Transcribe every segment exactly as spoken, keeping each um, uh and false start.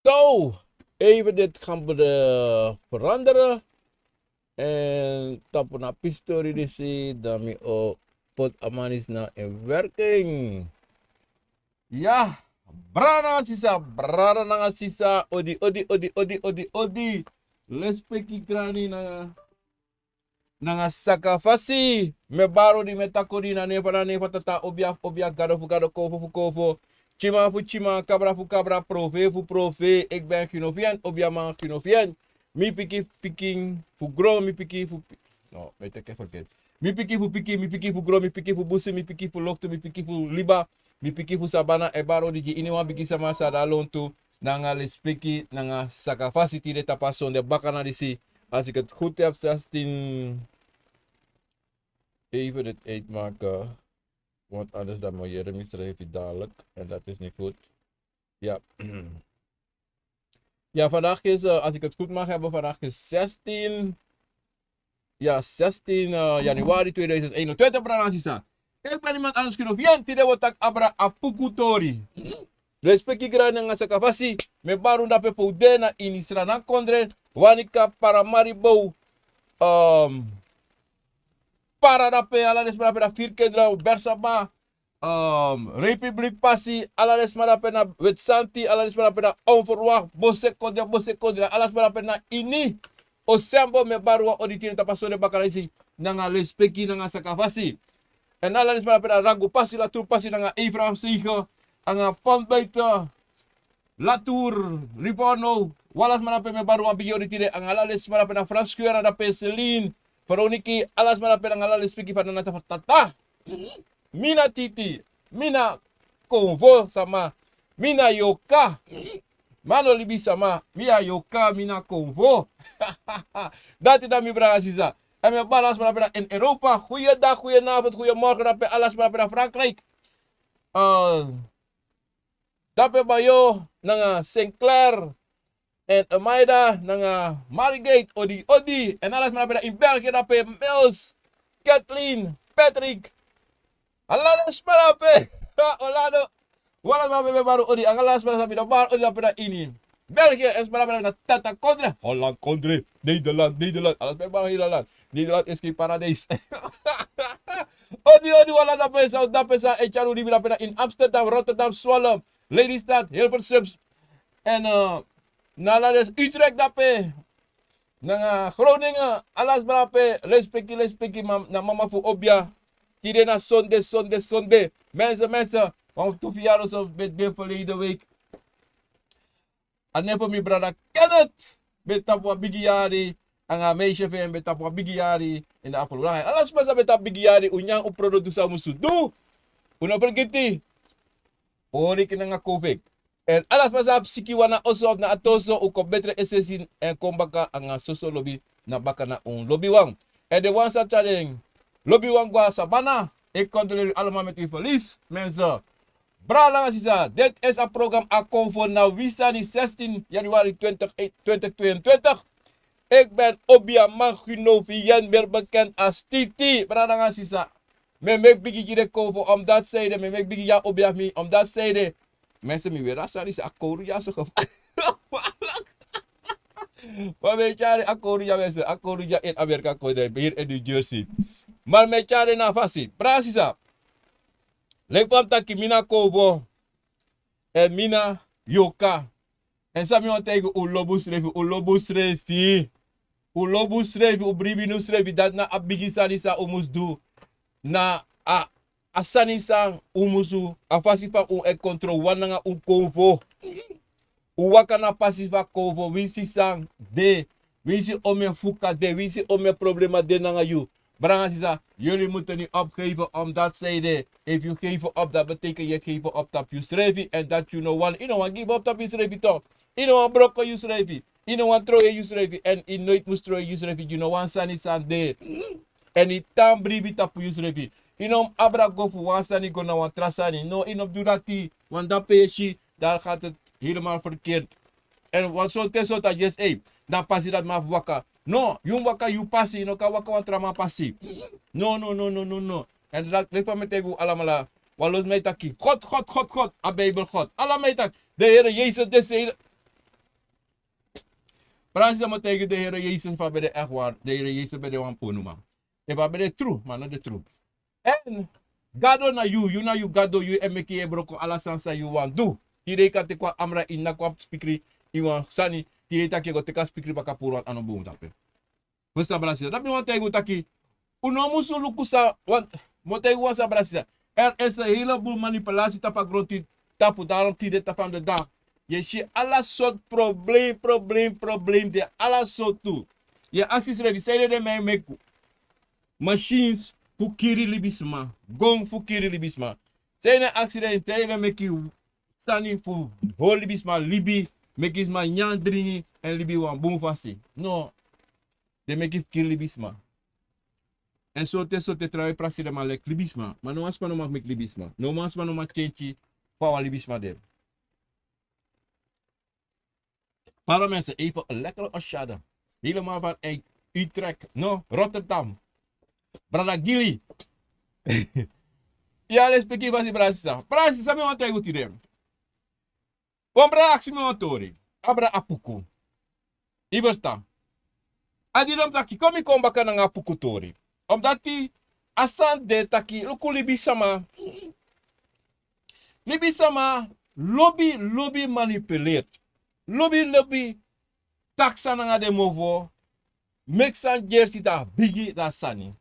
So, even dit gaan we de veranderen. En tapu na pistori disi, dan mi o poti a man disi na in werking. Ya, brada nanga sisa, brada nanga sisa, odi, odi, odi, odi, odi, odi. Lespeki grani nanga, nanga sakafasi. Mi e bari odi, mi e taki odi na nen fu, na nen fu Tata, obia fu obia, Gado fu gado, Kofo fu kofo, Tyima fu tyima, Kabra fu kabra, Profe fu profe. Ik ben Gino Vien, obiaman Gino Vien. Mi pikin fu pikin fu gron, mi pikin fu pi-, no, mi e teki en verkeerd. Mi pikin fu pikin, mi pikin fu gron, mi pikin fu busi, mi pikin fu loktu, mi pikin fu liba, mi pikin fu sabana. E bari odi gi iniwan bigi sama san de na lontu, nanga lespeki, nanga sakafasi, tide tapu a sonde bakana disi. Als ik het goed heb, zestien. Even het uitmaken, want anders dan moet je misschrijven dadelijk. En dat is niet goed. Ja. Ja, vandaag is, eh, als ik het goed mag hebben, vandaag is zestien. Ja, zestien, eh, januari tweeduizend eenentwintig, brada nanga sisa. Ik ben iemand anders Gino Vien, tide wi o taki abra a puku tori. Lespeki grani nanga sakafasi, mi e bari un dape pe un de na ini Sranan kondre, Wanica, Paramaribo, ehm, Para dape, ala den sma dape na Virkindra, Bersaba, ehm, Republiek pasi, ala den sma dape na Witsanti, ala den sma dape na Onverwacht, Bosekondre, Bosekondre, ala sma dape na ini Osembo, mi e bari wan odi tide tapu a sonde bakana disi, nanga lespeki, nanga sakafasi. En ala den sma dape na Ragu pasi, Latour pasi, nanga Efraim Seigen, nanga Van Buiten, Latour, Livorno, wan ala sma dape mi e bari wan bigi odi tide, nanga ala den sma dape na Frans Square, dape Celine, Veroniki, ala sma dape nanga ala lespeki fu a nana tapu Tata. Mi na Titi, mi na Konfo sama, mi na Yoka. Mi a no libisama, mi a Yoka, mi na Konfo. Dati na mi brada sisa. En mi e bari ala sma dape na in Europa, goeiedag, goedenavond, goedemorgen dape, ala sma dape na Frankrijk. Eh, dape Bayo, nanga Sinclair, en Amaida, nanga Margate, odi, odi. En ala sma dape na in België dape, Mils, Kathleen, Patrick. Ala den sma dape. Orlando. Wan ala sma dape mi e bari odi, nanga ala sma san mi no bari odi dape na ini België, en sma dape na Tata kondre, Holland kondre, Nederland, Nederland. Ala sma e bari Nederland. Nederland is geen paradijs. Odi, odi, wan ala dape san, dape san, e tyari un libi dape na in Amsterdam, Rotterdam, Zwolle, Lelystad, Hilversum. En, eh, na ala den Utrecht dape, nanga Groningen, ala sma dape, lespeki, lespeki, mam-, na mama fu obia. Tide na sonde, sonde, sonde. Mensen, mensen, want tu verjaardag zo ben de verleden week. A nen fu mi brada Kenneth ben tapu wan bigi yari, nanga a meisje fu en ben tapu wan bigi yari in de afgelopen dagen. Ala sma san ben tapu bigi yari, un nyan, un prodo, du san un musu du. Un no fergiti. Un hori yu nanga covid. En ala sma san abi sikiwan na oso of na ati oso, un kon betre esesi en kon baka nanga soso lobi na baka na un lobiwan. En den wan san tyari den lobiwan go na sabana, ik condoleer u allemaal met uw verlies, mensen. Brada nanga sisa, dit is a program Akomfo na wi sani, zestien januari twintig, eh, twintig tweeëntwintig. Ik ben Obiaman Gino Vien, meer bekend als Titi. Brada nanga sisa, mi e meki bigi gi den Akomfo, omdat zij de, mi e meki bigi gi a obia fu mi, omdat zij de. Mensen, mi weri a sani, a kowru dya so gevaarlijk. Maar mi e tyari a kowru dya, mensen, a kowru dya in Amerika kon, hier in New Jersey. Maar mi e tyari na a fasi. Brada nanga sisa, leki fa mi taki, mi na Akomfo. En mi na Yoka. En san mi wani taigi un, lobi unsrefi, un lobi unsrefi. Un lobi unsrefi, un bribi na unsrefi, dati na a bigi sani san un mus du. Na a, a sani san un mus du, a fasi fa un e kontrol wan nanga un Akomfo. Un waka na a pasi fu a Akomfo, winsi san de, winsi omeni fuka de, winsi omeni problema de nanga yu. Brada nanga sisa, jullie moeten niet opgeven omdat zij de, if you geven op, dat betekent je geven op tapu yusrefi. En dat yu no wani, yu no wani give up tapu yusrefi toch. Yu no wani broko yusrefi. Yu no wani trowe yusrefi. En yu nooit mus trowe yusrefi. Yu no wani sani san de. En yu tan bribi tapu yusrefi. Yu no mus abra go fu wan sani go na wan tra sani. No, yu no mus du dati. Want dan pe yu e si, daar gaat het helemaal verkeerd. En wan sortu sortu a yesi, ei, dan pasi dati man fu waka. No, yu mus waka yu pasi, yu no kan waka wan tra man pasi. No, no, no, no, no, no. En dati leki fa mi e taigi un alamala, wan losi man e taki, God, God, God, God, a Bijbel God. Ala man e taki, de Here Yesus, de Here. Brada sisa, mi o taigi den Here Yesus fa a ben de echt waar. Den Here Yesus ben de wan ponuman. Efu a ben de tru, ma a no de tru. En Gado na yu, yu na yu Gado, yu e meki yu e broko ala sani san yu wani du. Tide yu kan teki wan amra, yu naki wan spikri, yu wan sani, tide yu taki yu go teki a spikri baka puru, a no bun tapu en. Fu san, brada sisa? Dati mi wani taigi un taki, un no musu luku san, want, mi o taigi un wan sani, brada sisa. Er is een heleboel manipulatie tapu a grontapu, daarom tide tapu aan de dag. Yu e si ala sortu problem, problem, problem de, ala sortu. Yu e aksi yusrefi, sanede den man e meki machines fu kiri libisma, gon fu kiri libisma? Sanede, aksi den, sanede den meki sani fu hori libisma libi, meki sma nyan, dringi, èn libi wan bun fasi? No. Den meki fu kiri libisma. Èn sortu sortu trawan e prakseri den man leki libisma. Ma no wan sma no man meki libisma. No wan sma no man kenki fa wan libisma de. Pardon mensen, even een lekkere oshada. Helemaal vanuit Utrecht. No, Rotterdam. Brada Gili. Ya, let's speak even, brada sisa. Brada sisa, mi wani taigi un tide. Wan brada aksi mi wan tori. A brada, a puku. Yu ferstan? A didon taki, kon mi kon baka nanga a puku tori. Omdati a sani de taki, luku, libisama, libisama lobi, lobi manipuleert. Lobi, lobi taki san nanga den mofo. Meki sani gersi, dan a bigi, dan a sani.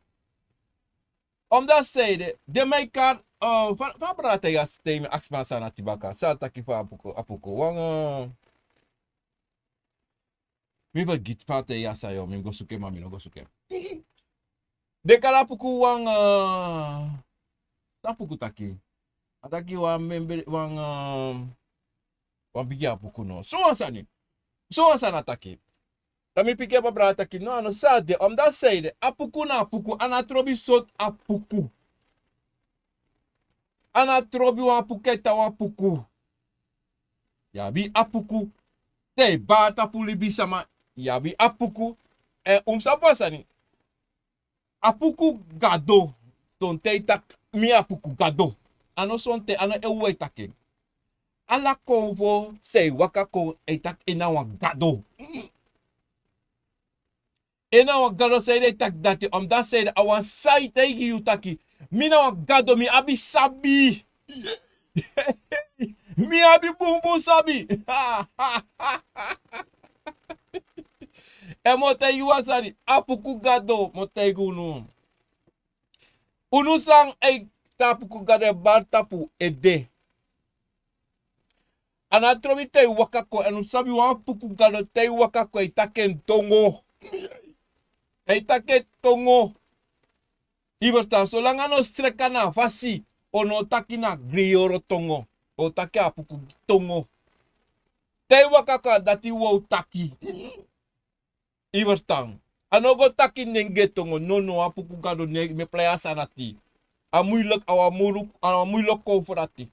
Omdati sanede, den man e kari, eh, fa, fa a brada taigi a stem, aksi mi a sani na tibaka. San a taki fu a puku, a puku. Wan, eh, mi fergiti fa a taigi a sani, yo, mi mus go suku en, ma mi no go suku en. Den kari a puku wan, eh, san a puku taki? A taki wan member, wan, eh, wan bigi a puku, no. So wan sani. So wan sani a taki. Dan mi piki en, a brada taki, no, a no so a de. Omdati sanede, a puku na a puku, a no trobi sortu a puku. A no trobi wan puku e tan wan puku. Yu abi a puku san e bari tapu libisama. Yu abi a puku. Eh, un mus sabi wan sani. A puku gado. Sonten e taki, mi a puku gado. A no sonten, a no e wan e taki en. Ala konfo san e waka kon e taki en na wan gado. En na wan gado. Sanede e taki dati? Omdati sanede, a wan sani e taigi yu taki, mi na wan gado, mi abi sabi. Mi abi bunbun sabi. Èn mi o taigi wan sani, a puku gado, mi o taigi unu. Unu san e tan a puku gado e bari tapu ede. A no trobi te yu waka kon, èn un sabi wan puku gado te yu waka kon, e taki en tongo. E taki en tongo. Yu ferstan, solanga a no streki na a fasi, a no taki na griyoro tongo. A o taki a puku tongo. Te yu waka kon, a dati yu o taki. Yu ferstan? A no go taki nengre tongo, no, no, a puku gado ne, mi e prei a sani dati. A muilek, a wan muilek, a wan muilek konfo dati.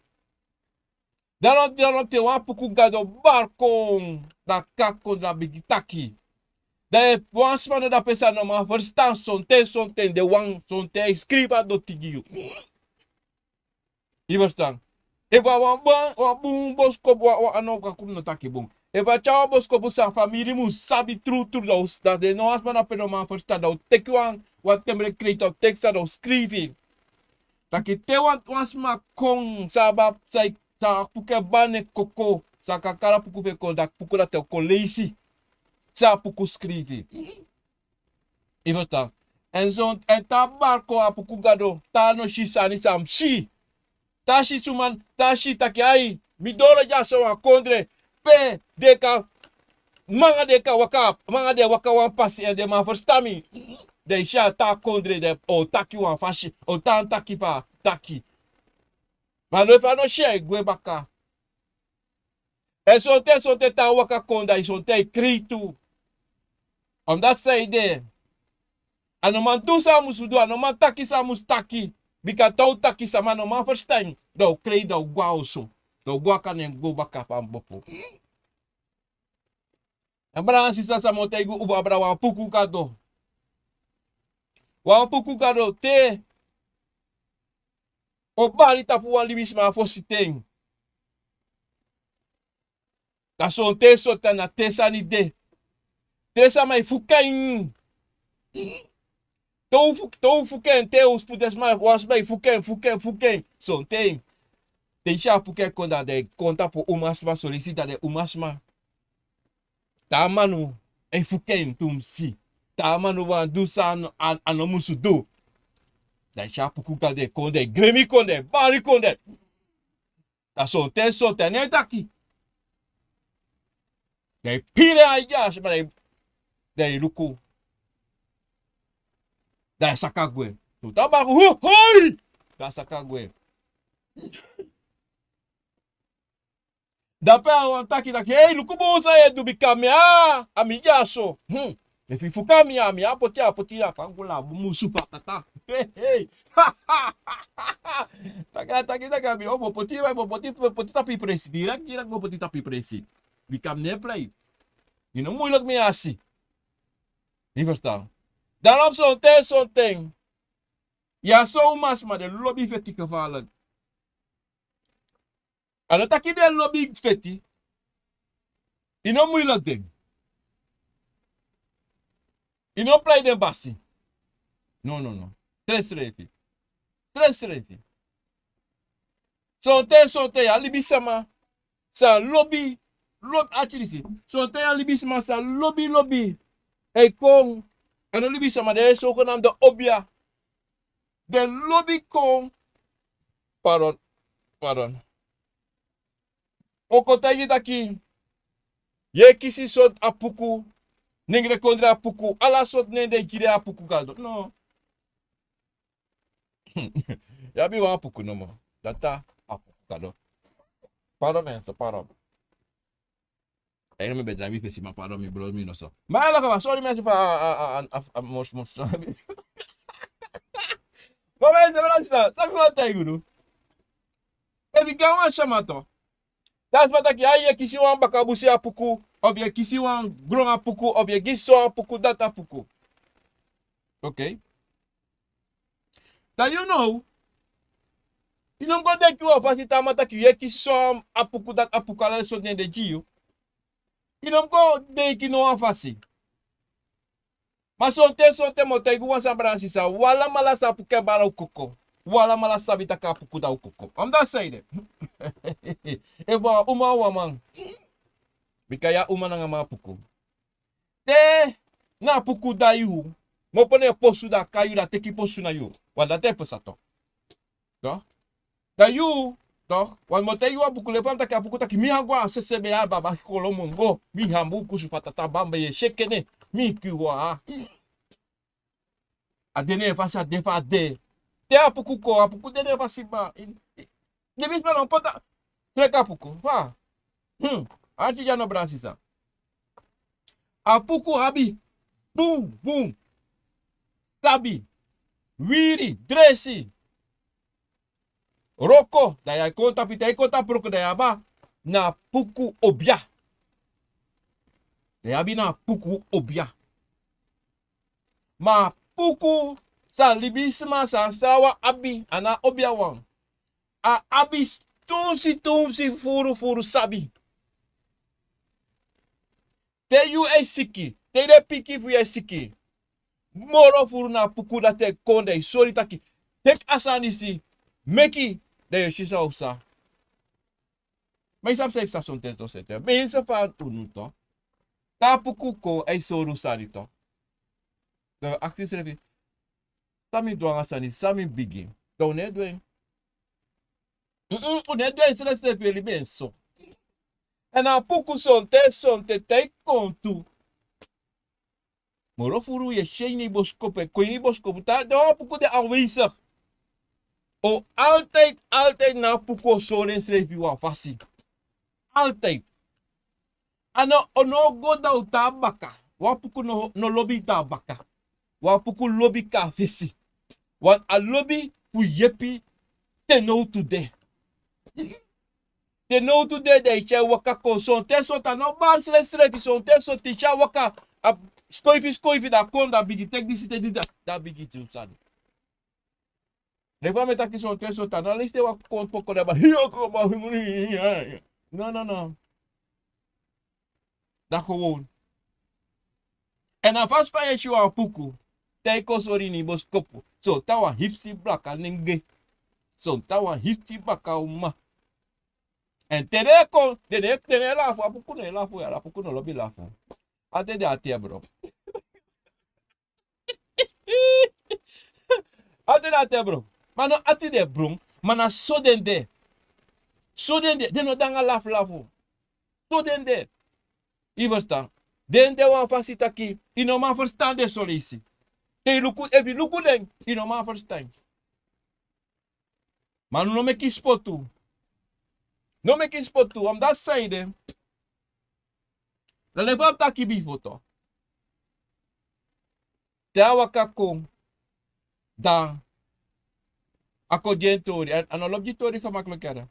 Dan no, dan no, te wan puku gado bari kon, dan a kon, dan a bigin taki. Dan efu wan sma no de ape san no man ferstan, sonten, sonten den wan, sonten e skrifi a doti gi yu. Yu ferstan? Efu a wan bun, wan bun boskopu, wan, wan, a no, kaku mi no taki bun. Efu a tyari wan boskopu san famiri mus sabi trutru, dan u s-, dan den no wan sma na pe no man ferstan, dan u teki wan, wan temre krei, dan u teki san, dan u skrifi. Taki te wan, wan sma kon, san abi, san, san a puku e bari na en koko, san a kan kari a puku fu en kon, dan a puku dati o kon leisi san a puku skrifi. Yu ferstan? Èn so, èn te a bari kon a puku gado, te a no si sani san a mus si. Te a si suma, te a si taki, ai, mi doro dya so wan kondre, pe den kan, manga den kan waka, manga den waka wan pasi èn den man ferstan mi. Dan yu si a tan kondre, dan a o taki wan fasi, a o tan taki fu a taki. Ma no, efu a no si, a e gwe baka. Èn sonten, sonten te a waka kon, dan yu sonten e krei tu. Omdati san ede, a no man du san a mus du, a no man taki san a mus taki. Bika te a o taki, sama no man ferstan en. Dan u krei, dan u go na oso. Dan u go waka nanga en go baka fu a mus bopo. Èn brada nanga sisa, san mi o taigi un fu a brada wan puku gado. Wan puku gado te o bari tapu wan libisma a fosi ten. Dan sonten, sonten na te sani de. Te sama e fuka en. Te un fuka en, te un fuka en, wan sama e fuka en, fuka en, fuka en. Sonten. Te i si a puku e kon, dan den e kon tapu umasma, solisi dan den umasma. Taa man e fuka en tumsi. Taa man wani du san a no musu du. Dan i si a puku kon, den e kon, den e gremi kon, den e bari kon, den. Dan sonten, sonten, ne taki. Dan e piri a i dyasi, ma dan e luku. Dan e saka gwe. Tu taba, hu, hoi! Dan saka gwe. Dan pe a wan taki taki, hei, luku bun san yu e du bika mi a, a mi dyaso. Hmm. Efu i fuka mi a, mi a poti, a poti na fangu la musu fa tata. Hei, hei. Taki, taki, taki, a mi o bo poti, bo poti, bo poti tapu i presi. Direct, direct bo poti tapu i presi. Bika mi no e plei. I no muilik mi asi. I ferstan. Daarom sonten, sonten. Ya so umasma den lobi feti gevaarlijk. A no taki den lobi feti. I no muilik den. I no plei den basi. No, no, no. Srefsrefi. Srefsrefi. Sonten, sonten, ya libisama. San lobi, lobi, ati disi. Sonten ya libisama san lobi, lobi. E kon. A no libisama, den e so kon na den obia. Den lobi kon. Pardon. Pardon. O kon taigi taki. Yu e kisi sortu apuku. Nengre kondre apuku. Ala sortu nen den e gi den apuku gado. No. Yu abi wan apuku nomo. Dati a apuku gado. Pardon, mensen, pardon. Eigenlijk mi ben drai mi fesi, ma pardon, mi bro, mi no so. Ma eigenlijk, sorry mensen, fa a, a, a, a, a, mos, mos. Ma mensen, mensen, sabi wan taigi unu. Efu i gi wan sama tu. Dati sma taki, ai, yu e kisi wan bakabusi apuku, of yu e kisi wan gron apuku, of yu e kisi so apuku, dati apuku. Oké. Dan yu now, i no mus go denki wan fasi te a man taki yu e kisi so apuku, dati apuku, ala sortu nen den e gi yu. I no mus go denki no wan fasi. Ma sonten, sonten mi o taigi wan sani, brada, sisa, un alamala sabi puku e bari un koko. Un alamala sabi taki apuku dati un koko. Omdat a san ede. Efu a uma, a man. Bika ya uma nanga man apuku. Te na apuku dai yu, mi opo na yu posu, dan a kai yu, dan a teki posu na yu. Wan dati e pasa tu. Toch? Dan yu, toch, wan mi o taigi yu wan buku, leki fa mi taki, apuku taki mi hangu a sese be ya baba kolomongo, mi hangu kusu fa tata bamba, yu e si en kene, mi kiwa. A de na en fasi, a de fa a de. Te apuku kon, apuku de na en fasi, ma libisma no poti treki apuku. Fa? Hmm. Arki dya no, brada, sisa. Apuku abi bun, bun sabi, wiri, dresi, wroko, dan yu e kon tapu, te yu e kon tapu wroko, dan yu abi na apuku obia. Dan yu abi na apuku obia. Ma apuku san libisma san srawan abi, a no a obia wan. A abi tumsi, tumsi furu, furu sabi. Te yu e siki, te den pikin fu yu e siki, moro furu na apuku dati e kon, dan yu sori taki, teki a sani disi, meki, dan yu o si san o psa. Ma yu sabi san e psa sonten, sonten. Mi e si fa unu tu. Te apuku kon, a e sori un sani tu. Dan yu aksi yusrefi, san mi du anga a sani, san mi bigin. Dan un no e du en. Mm-mm, un no e du en, srefsrefi e libi en so. Èn apuku sonten, sonten te i kon tu. Moro furu yu e si en ini boskopu, e kon ini boskopu. Te wan apuku de aanwezig, o altijd, altijd na apuku o sori ensrefi wan fasi. Altijd. A no, o no go dan taa baka. Wan apuku no, no lobi taa baka. Wan apuku lobi kon a fesi. Wan a lobi fu yepi te nowtu de. Te nowtu de, dan i si a waka kon. Sonten, sonten a no bari srefsrefi, sonten, sonten i si a waka, a skoifi, skoifi, dan a kon, dan a bigin teki disi, teki disi, dan a bigin du sani. Leki fa mi e taki, sonten, sonten a no leisi te wan kon poko, dan a bari, hiya, kon, bari, hiya. No, no, no. Dan gewoon. Èn a fasi fa yu e si wan puku, te yu kon sori ini boskopu, son tan wan hipsi blaka nenge, son tan wan hipsi baka uma. Èn te den e kon, den no e, den no e lafu, a puku no e lafu, ya, a puku no lobi lafu. Ati de ati e bron. Ati de ati e bron. Ma no ati de bron, ma na so den de. So den de, den no de anga laflafu. So den de. Yu ferstan? Den de wan fasi taki, yu no man ferstan den soleisi. Te yu luku, efu yu luku den, yu no man ferstan. Ma no meki spotu. No meki spotu, omdat san ede. Na leki fa mi taki bifo tu. Te a waka kon, dan a kon gi en tori. A, a no lobi gi tori gemakkelijk, ya.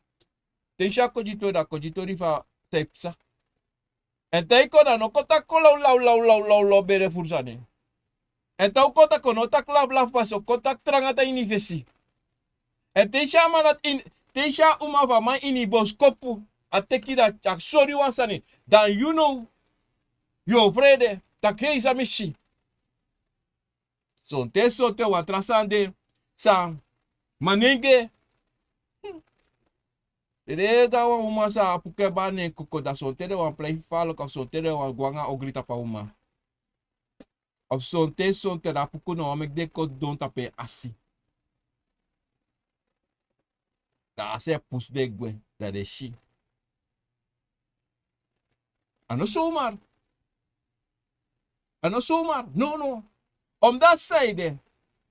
Te yu si a kon gi tori, a kon gi tori fu san e psa. Èn te yu kon, dan no kon taki kon law, law, law, law, law, law, bere furu sani. Èn te a kon taki, no taki laflafu, ma so kon taki tranga tan ini fesi. Èn te yu si a man dati ini, te yu si a uma fu a man ini boskopu, a teki dati, a sori wan sani, dan yu now, yu o frede, taki hei, san mi si. Sonten, sonten wan tra sani de, san, manenge. Te den e go a wan uma san a puku e bari na en koko, dan sonten den wani plei fafaliki, sonten den wani go anga ogri tapu a uma. Of sonten, sonten dan a puku no wani meki den kon sidon tapu en asi. Dan a asi e pusu den gwe, dan den si. A no zomaar. A no zomaar. No, no. Omdat san ede,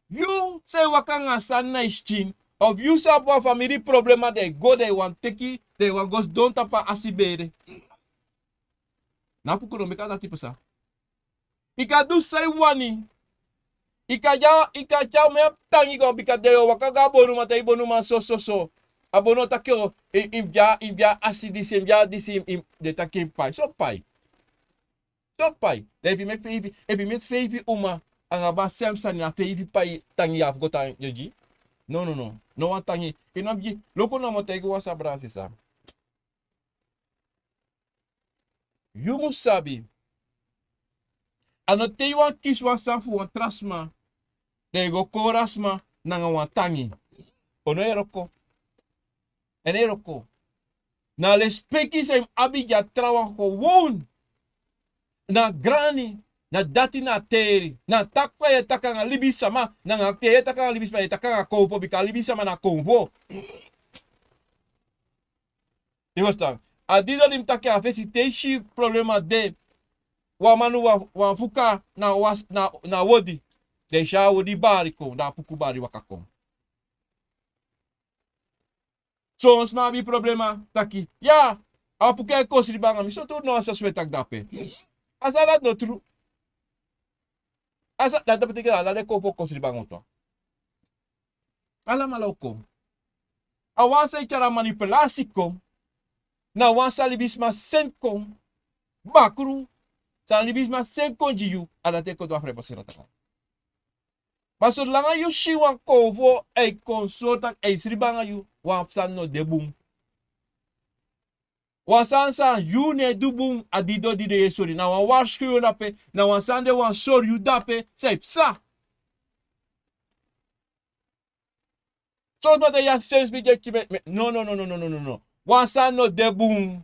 yu san e waka anga sani na yu skin, of yu san abi wan famiri problema, dan yu go, dan yu wani teki, dan yu wani go sidon tapu a asi bere. Na a puku no meki a dati pasa. Yu kan du san yu wani. Yu kan dya, yu kan tyari omen tangi go, bika den o waka go a bonuman, taigi bonuman so, so, so. A bonuman taki o, i, i mu dya, i mu dya asi disi, i mu dya disi, i, i, den taki i mu pai. So pai. So pai. Dan efu i meti feifi, efu i meti feifi uma, anga a seim sani, na feifi pai tangi yu abi fu go tan gi. No, no, no. No wan tangi. I no mu gi. Luku nomo, taigi wan sabra, sisa. Yu mu sabi. A no te yu wani kisi wan sani fu wan tra sma, dan yu go kori a sma nanga wan tangi. O no e wroko. En e wroko. Na lespeki san yu mu abi gi a trawan gewoon. Na grani, na dati na teri. Na taki fa yu e taki anga libisma, nanga te yu e taki anga libisma, yu e taki anga konfo, bika libisma na konfo. Yu ferstan? A didon di mi taki a fesi, te yu si problema de, wan manu wan, wan fuka na wan, na, na wodi. Den si a wodi bari kon, dan a puku bari waka kon. Son sma abi problema taki, ya, a puku e kon sribi anga mi, so tu no a sa sweti taki dape. A sa dati no tru. A sa dati dape teke ala den konfo kon sribi anga unu tu. Alamala o kon. A wan san e tyari a manipulasi kon. Na wan san libisma seni kon. Bakru. San libisma seni kon gi yu. A dati e kon du a fren pasera taka. Ma solanga yu si wan konfo e kon sori taki e sribi anga yu, wan sani no de bun. Wan sani san yu no e du bun, a didon di den e sori. Na wan warskow yu dape, na wan sani den wani sori yu dape, san e psa. Son sma de ya sensi mi gi en ki me, me, no, no, no. Wan sani no de bun.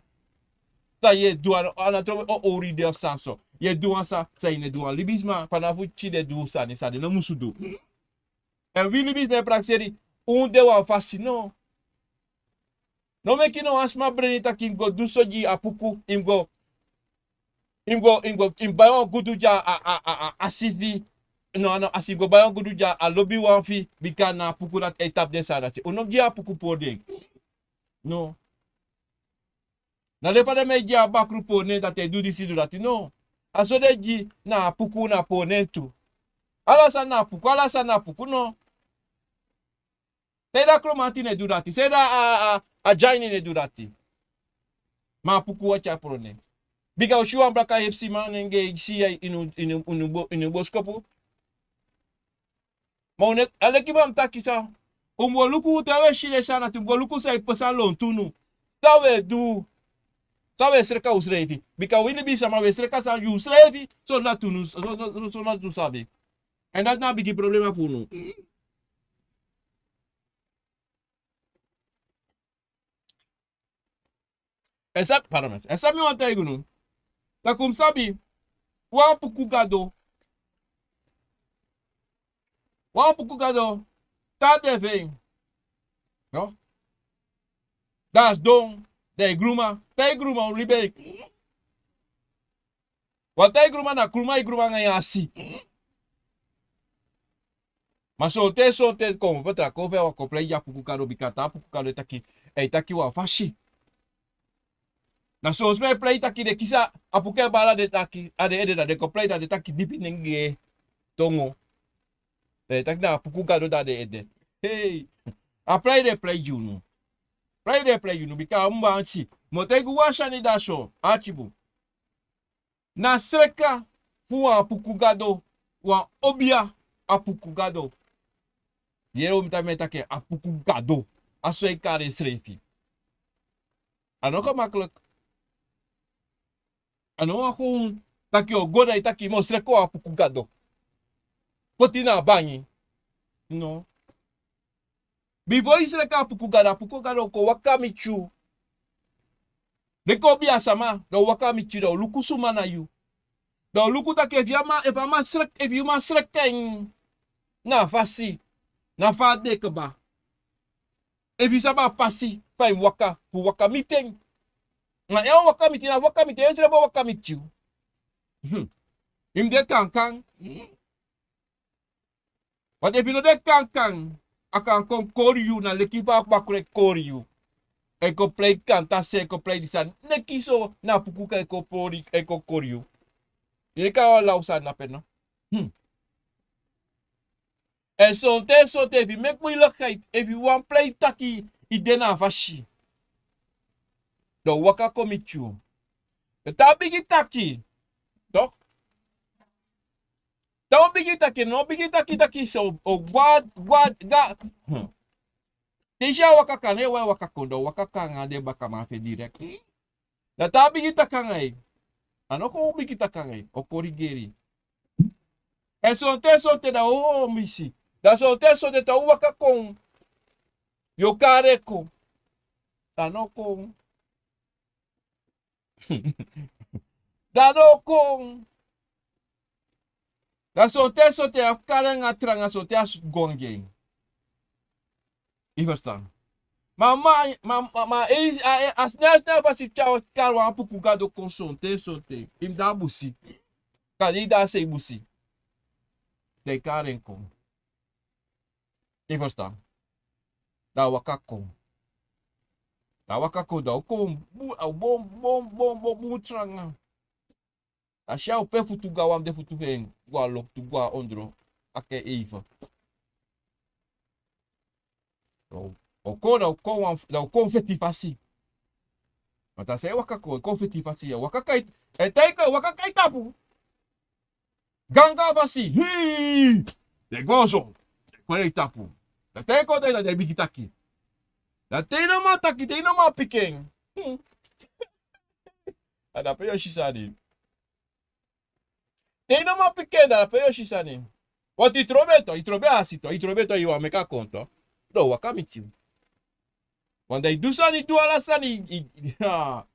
San yu e du, a no, a no trowe o ori de of sani so. Yu e du wan sani, san yu no e du wan libisma, fanafu tide du sani, san den no musu du. Èn wi libisma e prakseri, un de wan fasi no. No meki no wan sma breni taki yu mu go du so gi a puku, yu mu go, yu mu go, yu mu go, yu mu bai wan gudu gi a, a, a, a, a sifi. No, a no, a sifi, yu mu go bai wan gudu gi a lobiwan fi, bika na a puku dati e tapu den sani dati. Un no gi a puku pori den. No. Na den fa den mu e gi a bakru pori nen dati e du disi du dati, no. A so den gi na a puku na pori nen tu. Ala sani na a puku, ala sani na a puku, no. Saide a Kromanti no e du dati, saide a, a, a Dyaini no e du dati. Ma a puku wani tyari pori nen. Bika un si wan blaka hepsiman nenge e si yu ini, ini, ini bo-, ini boskopu. Ma un no e, a leki fa mi taki san. Un mu go luku te un e si den sani dati, un mu go luku san e pasa lontu unu. San un e du. San wi e sreka usrefi. Bika wi libisama wi e sreka san yu usrefi. So na tu nu, so, so, so, so na tu sabi. En dati na a bigi problema fu unu. Except, pardon, except mi wani taigi unu. Taki un sabi, wan puku gado. Wan puku gado, tan de fu en. No? Dan a sidon, dan a e gruma, tan e gruma, un libi en. Wan tan e gruma na gruma, e gruma anga en asi. Ma sonten, sonten kon, fu tra kon fu en wan kon prei a puku gado bika te a puku gado e taki, e taki wan fasi. Na son sma e prei taki den kisi a puku e bari a den taki, a den ede, dan den kon prei dan den taki dipi nengre tongo. Dan den taki na a puku gado dan den ede. Hei. A prei den e prei gi unu. Prei den e prei gi unu bika a mu wan si. Mi o taigi un wan sani dati so. Ati bun. Na sreka fu wan apuku gado, wan obia apuku gado. Yere un mi taki, mi e taki apuku gado. A so e kari ensrefi. A no gemakkelijk. A no wan gewoon taki o go dan e taki mi o sreka wan apuku gado. Poti na a bangi. No. Bifo yu sreka apuku gado, apuku gado o kon waka miti yu. Leki obia sama, dan o waka miti yu, dan o luku suma na yu. Dan o luku taki efu yu man, efu a man srek-, efu yu man sreka en na a fasi, na fa a de kaba. Efu yu sabi a pasi fa yu mu waka, fu waka miti en. Ma efu a waka miti, na waka miti, ensrefi o waka miti yu. Hmm. Yu mu de kankan. Want efu yu no de kankan, a kan kon kori yu, na leki fa a bakru e kori yu. E kon prei kanta se, e kon prei disi sani. Neki so na apuku kan e kon pori, e kon kori yu. Yu e kan wan law sani na pe no. Hmm. Èn sonten, sonten efu yu meki moeilijkheid, efu yu wani prei taki yu de na a fasi. Dan o waka kon miti yu. Dan te a bigin taki. Toch? Te a o bigin taki, no bigin taki, taki so, o gwa, gwa, ga. Hmm. Te yu si a waka kon, ne wan e waka kon, dan o waka kon anga den bakaman fu en direct. Dan te a bigin taki anga yu. A no kon bigin taki anga yu, o korigeri. Èn sonten, sonten dan o misi. Dan sonten, sonten te a o waka kon. Yu o kari en kon. Dan a no kon. Dan a no kon. Dan sonten, sonten a fu kari en anga tranga, sonten a sutu go anga en. Yu ferstan? Ma, ma, ma, ma, ma, e, a, e, a snel, snel fasi te a o kari wan apuku gado kon sonten, sonten. Yu mu de a busi. Kande yu de a sei busi. Dan yu kari en kon. Yu ferstan? Dan a waka kon. Dan a waka kon, dan a o kon, bu-, a o bon, bon, bon, bon, bun tranga. A si a o pe futu go a wan fu den futu fu en, go a loktu, go a ondro, a ke eive. O, o kon, dan o kon wan, dan o kon feti fasi. Want a sa e waka kon, o kon feti fasi, a waka kai, e tai kon, waka kai tapu. Ganga fasi, hii! Den go so, den kon e tapu. Dan te yu kon de, dan den bigin taki. Dan te yu no man taki, te yu no man piki en. Hmm. A dape yu o si sani. Te yu no man piki en, dan dape yu o si sani. Want yu trobi en to, yu trobi a asi to, yu trobi en to, yu wani meki a kon to. Dan o waka miti yu. Want dan yu du sani, du ala sani, yu, yu, ha.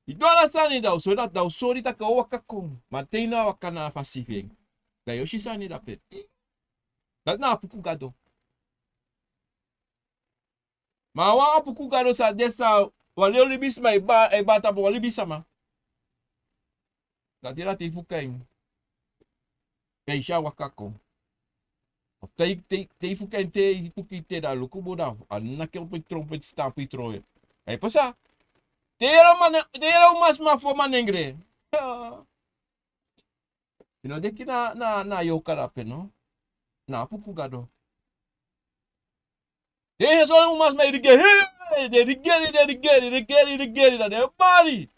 Yu du ala sani, dan o sori dati, dan o sori taki a o waka kon. Ma te yu no waka na a fasi fu en, dan yu o si sani dape. Dati na apuku gado. Ma a wan apuku gado sa de san, wan leli libisma e ba-, e bari tapu wan libisama. Dati dati yu fuka en. Èn yu si a waka kon. Of te, te, te yu fuka en te, yu fuka en te, dan luku bun, dan a naki en opo yu tron, opo yu stampu yu tron. A e pasa. Te yu yere a man, te yu yere a umasma fu a man nengre. Yu no denki na, na, na yu o kari dape no. Na apuku gado. Den so umasma e rigeri, den rigeri, den rigeri, rigeri, rigeri, dan den bari.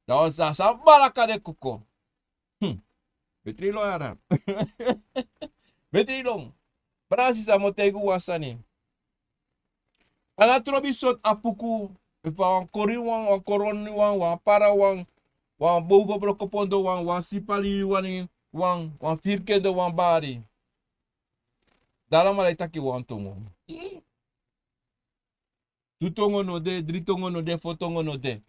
Dan wan sa, sa bari a kan den koko. Hmm. Betri lon yara. Betri lon. Brada, sisa, mi o taigi un wan sani. A no trobi sortu apuku Efu a wan kori wan, wan koroni wan, wan para wan, wan bowfu blokopondo wan, wan sipali wan, wan, wan firkendo wan bari. Dala mala e taki wan tongo. Tu tongo no de, dri tongo no de, fo tongo no de.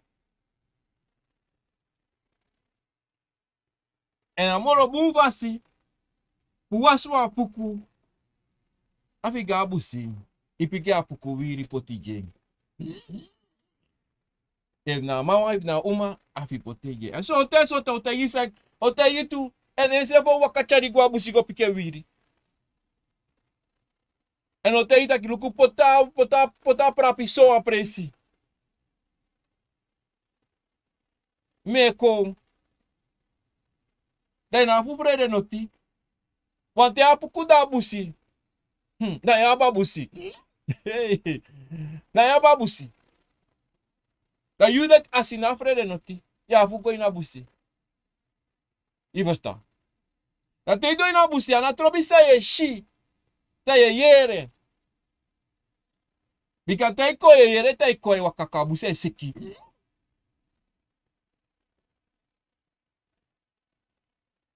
Èn a moro bun fasi fu wasi wan apuku. A fi go a busi, i piki a apuku wiri poti gi en. Efu na a man wan, efu na a uma, a fi poti gi en. Èn sonten, sonten o taigi sani, o taigi tu, èn ensrefi o waka tyari go a busi go piki en wiri. Èn o taigi taki luku poti a, poti a, poti a prapi so wan presi. Mi e kon. Dan yu no abi fu frede noti. Wanten a apuku de a busi. Hmm, na yu abi a busi. Na yu abi a busi. Dan yu dati a si no abi frede noti. Yu abi fu go ini a busi. I ferstan? Dan te i go ini a busi, a no trobi san yu e si, san yu e yere. Bika te i kon yu e yere, te i kon e waka kon a busi e seki.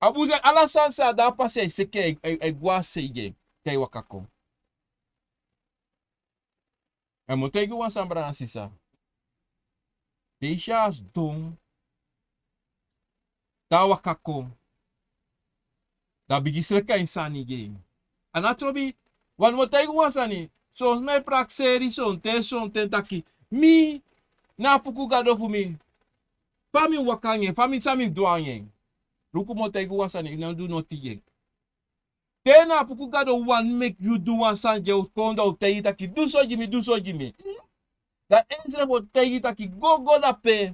A busi, ala sani san a de a pasi e seki, e, e, e go a sei gi en te i waka kon. Èn mi o taigi wan sani, brada nanga sisa. Te i si a sidon, te a waka kon, dan a bigin sreka en sani gi en. A no trobi, want mi o taigi wan sani, son sma e prakseri sonten, sonten taki, mi, na apuku gado fu mi. Fa mi waka anga en, fa mi, san mi du anga en. Luku, mi o taigi wan sani, i no du noti gi en. Te na apuku gado wani meki yu du wan sani, yu o kon, dan a o taigi yu taki, du so gi mi, du so gi mi. Dan ensrefi o taigi yu taki, go, go dape.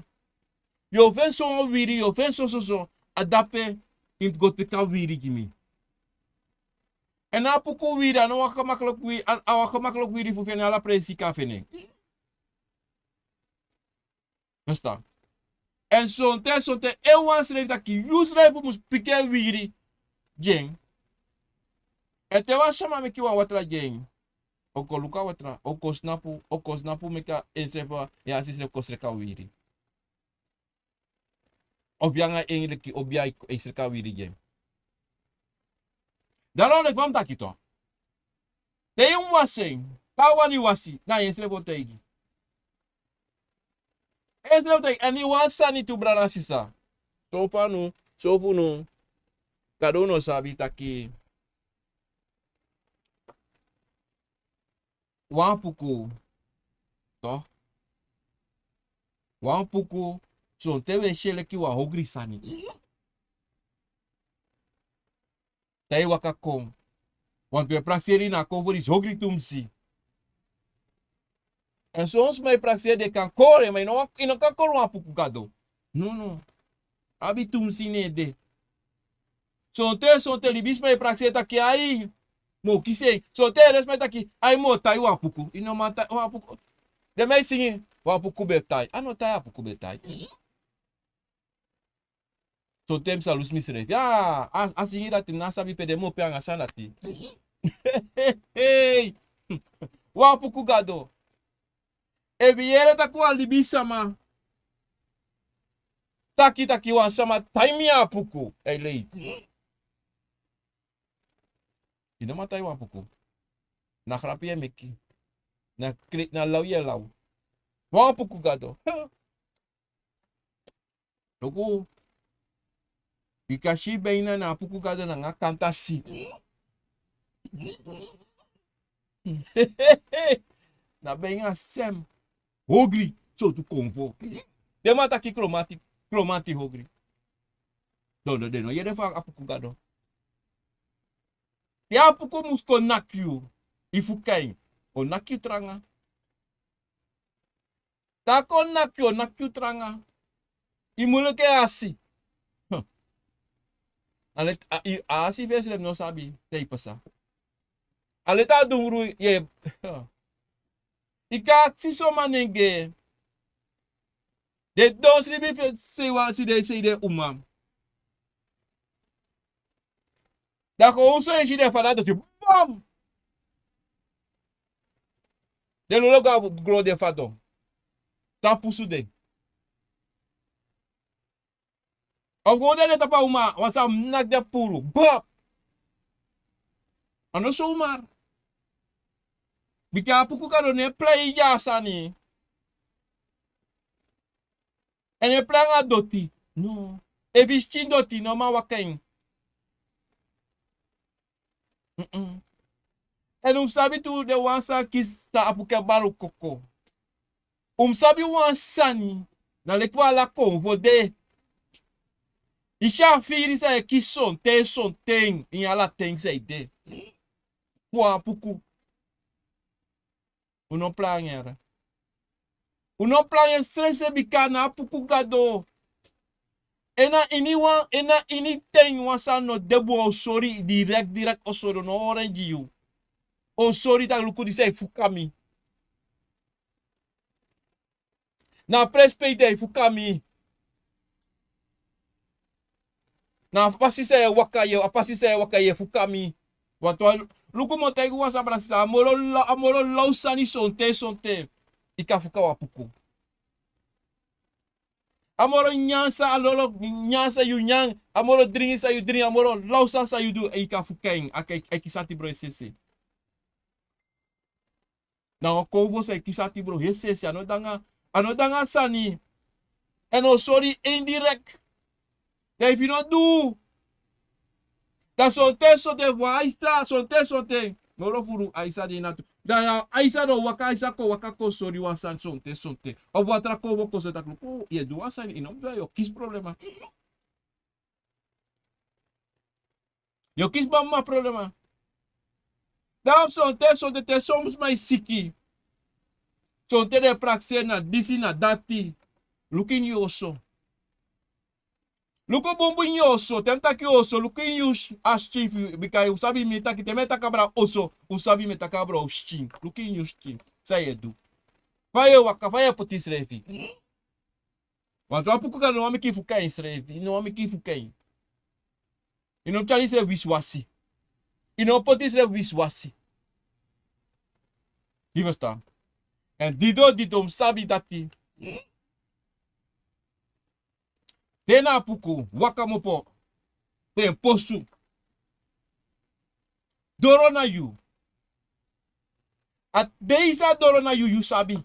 Yu o feni so wan wiri, yu o feni so, so, so. A dape i mus go teki a wiri gi mi. Èn a apuku wiri, a no wan gemakkelijk wiri, a, a wan gemakkelijk wiri fu feni, ala presi kan feni en. Ferstan? Èn sonten, sonten, en wan srefi taki, yu srefi mus piki en wiri gi en. Èn te wan sama meki wan watra gi en, o kon luku a watra, o kon snapu, o kon snapu meki a ensrefi wan, yu a si srefi kon sreka wiri. Of yu anga en leki obiya e sreka wiri gi en. Dan a no leki fa mi taki tu. Te yu mus wasi en, te a wani wasi, na yu ensrefi o taigi. Ensrefi o taigi, èn yu wan sani tu, brada nanga sisa. Son fu unu, son fu unu, kande un no sabi taki wan apuku, toch? Wan apuku, sonten wi e si en leki wan ogri sani. Te yu waka kon. Want wi e prakseri na a kon fu disi ogri tumsi. Èn son sma e prakseri den kan kori en, ma yu no, yu no kan kori wan apuku gado. No, no. Abi tumsi na en de. Sonten, sonten libisma e prakseri taki ai, mi o kisi en. Sonten den sma e taki ai, mi o tai wan apuku. Yu no man tai wan apuku. Den man e singi, wan apuku ben tai. A no tai apuku ben tai. Sonten mi sa lusu misrefi. Ya, a, a singi dati mi no sabi pe den mu opo en anga sani dati. Wan apuku gado. Efu yu yere taki wan libisama taki, taki wan sama tai mi a apuku, a e lei. Yu no man tai wan apuku. Na grapu yu e meki. Na kre-, na law yu e law. Wan apuku gado. Luku. Bika si, beina na apuku gado nanga kantasi. Na beina sem. Ogri, sortu konfo. Den man taki kromanti, kromanti ogri. Dondo, den no yere fu apuku gado. Te apuku mus kon naki yu, i fuka en, o naki yu tranga. Te a kon naki yu, o naki yu tranga. I mu leki en asi. Hm. A let-, a, i, a asi fu ensrefi no sabi san e pasa. A leti a dungru, ye. I kan aksi son manengee. Den don sribi fu sei wan, sei den, sei den uma. Dan kon un so e si den fadon doti, bam! Den lolo go a gron, den fadon. Tan pusu den. Of go de den tapu a uma, wan sani naki den puru. Bop! A no sowmar. Bika a puku gado no e plei gi a sani. En e planga doti. No. Efu i skin doti, no man waka en. Mm-mm. En un sabi tu den wan san kisi san a puku e baru koko. Un sabi wan sani, na leki wan ala konfo de. I si a firi san e kisi sonten, sonten, ini ala ten san i de. Kon a puku. Un no planga en. Un no planga en srese bika na a puku gado. En na ini wan, en na ini ten wan sani no de bun, o sori direkt, direkt o sori, o no hori en gi yu. O sori taki luku disi e fuka mi. Na a presi pe i de e fuka mi. Na a pasi san e waka yu, a pasi san e waka yu e fuka mi. Wantu a luku mi o taigi wan sabra sisa, a moro law, a moro law sani sonten, sonten. I kan fuka wan puku. A moro nyan san, a lolo nyan san yu nyan, a moro dringi san yu dringi, a moro law sani san yu du, i kan fuka en, a kan, a e kisi ati bro e sese. Na wan konfo san e kisi ati bro e sese, a no de nanga, a no de nanga sani. En o sori indirekt. Dan efu i no du, dan sonten, sonten fu a Aisa, sonten, sonten. Moro furu Aisa de na tu. Dan a Aisa no waka, Aisa kon waka kon sori wan sani sonten, sonten. Of wan tra konfo kon sori taki luku, yu e du wan sani, i no mus du, yu o kisi problema. Yu o kisi mama problema. Dan sonten, sonten te son sma e siki. Sonten den e prakseri na disi na dati. Luku ini yu oso. Luku bunbun ini yu oso. Te mi taki yu oso, luku ini yu s-, a skin fu yu. Bika yu sabi mi taki, te mi e taki abra oso, un sabi mi e taki abra yu skin. Luku ini yu skin. San yu e du. Fa yu e waka, fa yu e poti yusrefi. Wantu a puku gado no wani meki yu fuka en srefi, i no wani meki yu fuka en. I no tyari yusrefi wisiwasi. I no poti yusrefi wisiwasi. Yu ferstan? En dido, dido, mi sabi dati. Te na a puku waka kmopo, pe en posu. Doro na yu. A dei san a doro na yu, yu sabi.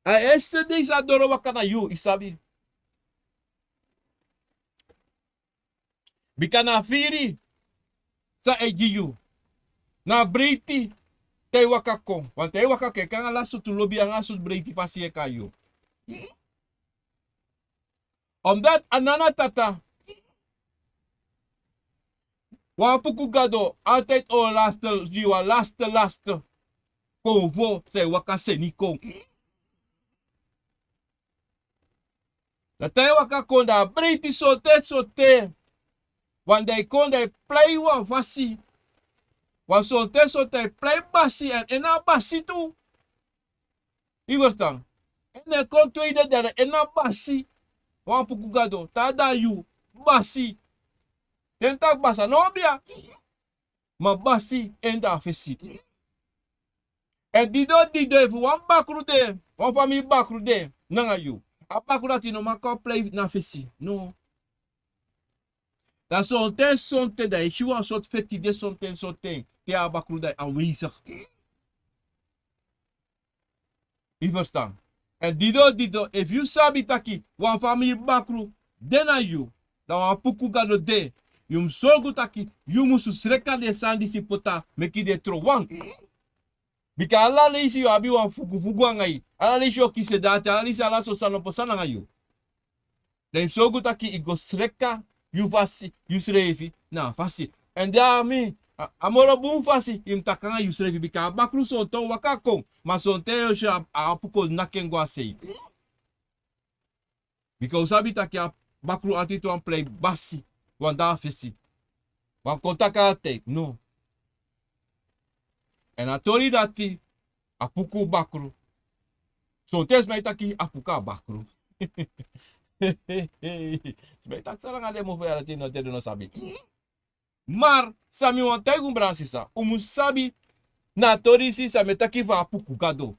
A eerste dei san a doro waka na yu, i sabi. Bika na a firi san e gi yu. Na a breiti te i waka kon. Want te i waka kon, e kon nanga ala sortu lobi, nanga ala sortu breiti fasi e kon na yu. Omdat a nana tata, wan puku gado, altijd o laste, gi wan laste, laste. Konfo san e waka seni kon. Dan te i waka kon, dan a breiti sonten, sonten. Want dan i kon, dan i plei wan fasi. Want sonten, sonten i plei basi, en, en na basi tu. I ferstan? En na kon tweede dei, en na basi. Wan puku gado, taa dei yu, basi. Den taki basi a no obia. Ma basi en de na fesi. En dido, dido, efu wan bakru de, wan famiri bakru de nanga yu, a bakru dati no man kon plei na fesi. No. Dan sonten, sonten dan i si wan sortu feti de sonten, sonten. Te a bakru dan aanwezig. I ferstan? En dido, dido, efu yu sabi taki wan famiri bakru de na yu, dan wan puku gado de, yu mus sorgu taki yu musu sreka den sani disi pota meki den trowan. Bika ala leisi yu abi wan fugufugu anga yu, ala leisi yu o kisi en dati, ala leisi ala so sani o pasa nanga yu. Dan yu mus sorgu taki i go sreka yu fasi, yusrefi na a fasi. En de a mi, a, a moro bun fasi, yu mus taki nanga yusrefi, bika a bakru sonten o waka kon, ma sonten yu o si a, a puku o naki en go a sei. Bika u sabi taki a bakru ati tu wan plei basi, wan de na fesi. Wan kon taki a tei, no. En a tori dati, a puku bakru. Sonten sma e taki a puku a bakru. Sma e taki san nanga den mofo yara te no, te den no sabi. Mar, san mi wani taigi un brada sisa, un mus sabi na a tori disi san mi e taki fu a puku gado.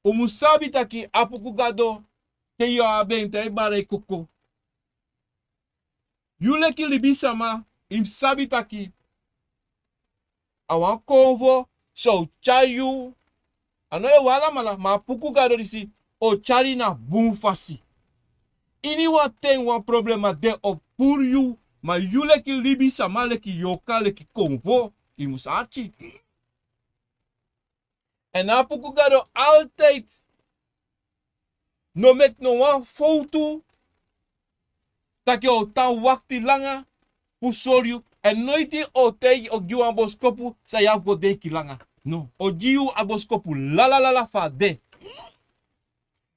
Un mus sabi taki a puku gado, te yu abi en, te a e bari koko. Yu leki libisama, yu mus sabi taki a wan konfo san o tyari yu. A no e wan alamala, ma a puku gado disi o tyari na bun fasi. Iniwan ten wan problema de o puru yu, ma yu leki libisama, leki yorka, leki konfo, yu mus arki. Èn a puku gado altijd no meki no wan fowtu, taki a o tan wakti langa fu sori yu. Èn noiti a o taigi, o gi wan boskopu san yu abi go denki langa. No, a o gi yu a boskopu lala lala fa a de.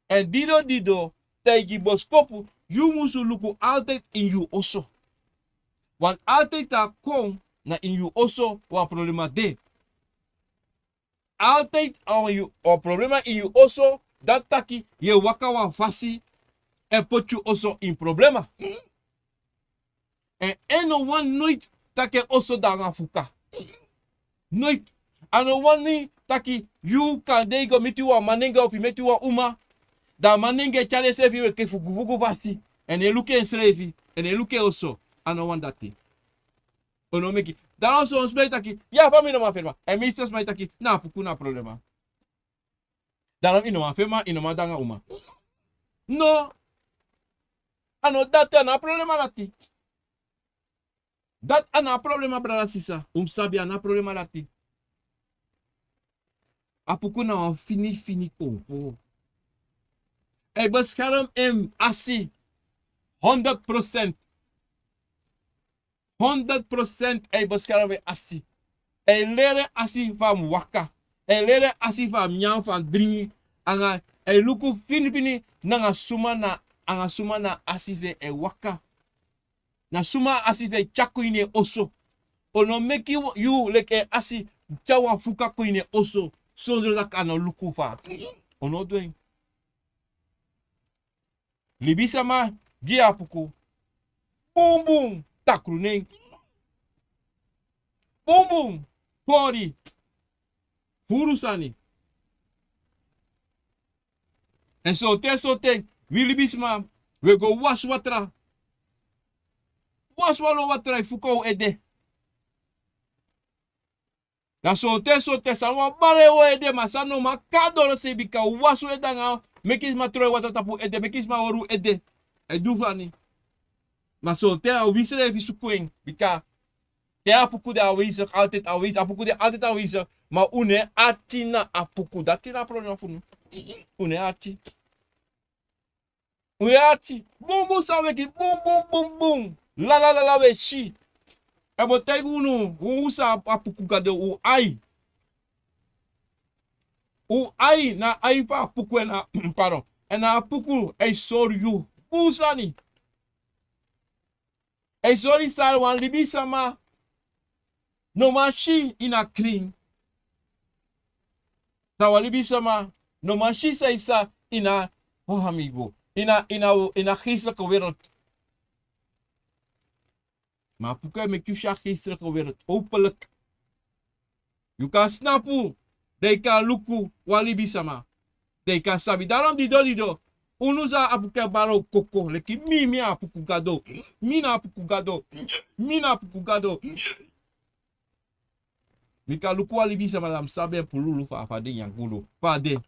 Èn dido dido, taigi boskopu, yu musu luku altijd ini yu oso. Want altijd a kon na ini yu oso wan problema de. Altijd a wan yu, wan problema ini yu oso, dati taki yu e waka wan fasi, èn poti yu oso ini problema. Èn en no wani noiti taki en oso de nanga fuka. Noiti. A no wani taki yu kande yu go miti wan manenge ofu yu miti wan uma, da a manenge e tyari ensrefi enke fugufugu fasi, èn e luku ensrefi, èn e luku en oso. A no wani dati. O no meki. Daarom son sma e taki, ya, fa mi no man feni man. Èn mi sma e taki, na a puku na a problema. Daarom i no man feni man, i no man de nanga uma. No. A no dati, a na a problema dati. Dati a na a problema, brada, sisa. Un mus sabi a na a problema dati. A puku na wan fini fini konfo. A e beskerm en asi honderd procent. Honderd procent a e beskerm en asi. A e leri en asi fa a mu waka. A e leri en asi fa a mu nyan, fa a mu dringi. Anga a e luku fini fini nanga suma na, anga suma na a asi fu en e waka. Na suma a asi fu en e tyari kon ini en oso. O no meki yu leki en asi tyari wan fuka kon ini en oso. Sondro taki a no luku fa. O no du en. Libisama gi a puku. Bunbun takru nen. Bunbun pori. Furu sani. Èn sonten, sonten, wi libisma, wi e go wasi watra. Wasi wan lo watra e fuka un ede. Da sonten, sonten, san wan bari un ede, ma san no man kon na doro sei, bika un wasi un ede anga, meki sma tron watra tapu un ede, meki sma hori un ede. A e du fani. Ma sonten a wi srefi suku en, bika te a puku de aanwezig, altijd aanwezig, a puku de altijd aanwezig, ma un no e arki na a puku, dati na a problema fu unu. Un no e arki. Un e arki. Bunbun san un e gi, bunbun, bunbun. Lala, lala, un e si. Èn mi o taigi unu, un san a puku gado, un ai. Un ai na ai fu a puku èn a, pardon. Èn a puku e sori yu bun sani. E sori san wan libisama no man si ini a krin. San wan libisama no man si san e pasa ini a, o amigo, ini a, ini a, ini a geestelijke wereld. Ma a puku e meki yu si a geestelijke wereld openlijk. Yu kan snapu, dan yu kan luku wan libisama. Dan yu kan sabi. Daarom dido dido, unu san a puku e bari un koko, leki mi, mi a puku gado. Mi na a puku gado. Mi na a puku gado. Mi kan luku wan libisama, dan mi sabi en pululu fa, fa a de, nyanyan gudu fa a de.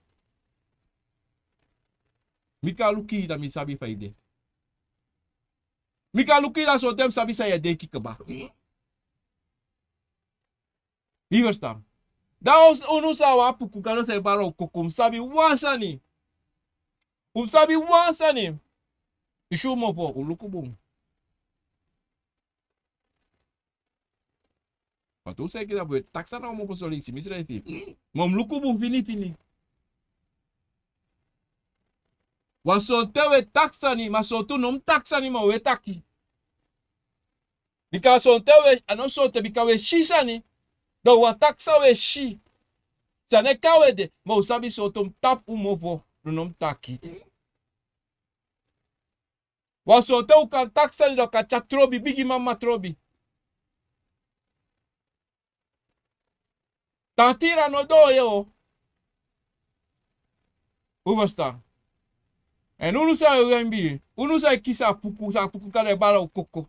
Mi kan luku yu, dan mi sabi fa yu de. Mi kan luku yu, dan sonten mi sabi san yu e denki kaba. Yu e ferstan? Dan unu san wan puku gado san e bari un koko, un mus sabi wan sani. Un mus sabi wan sani. Yu si un mofo, un luku bun. Ma te un sabi taki un e taki sani na un mofo, so leisi misrefi. Ma un mus luku bun fini fini. Wan sonten un e taki sani, ma sonten un no mus taki sani, ma un e taki. Bika sonten un e, a no sonten, bika un e si sani, dan un wani taki san un e si. San e kon na un ede, ma un sabi sonten un mus tapu un mofo, dan un no mus taki. Wan sonten un kan taki sani, dan un kan tyari trobi, bigi mama trobi. Tan tira no doo ye o. Un ferstan? Èn unu san e wen bi, unu san e kisi a puku, san a puku kande bala un koko.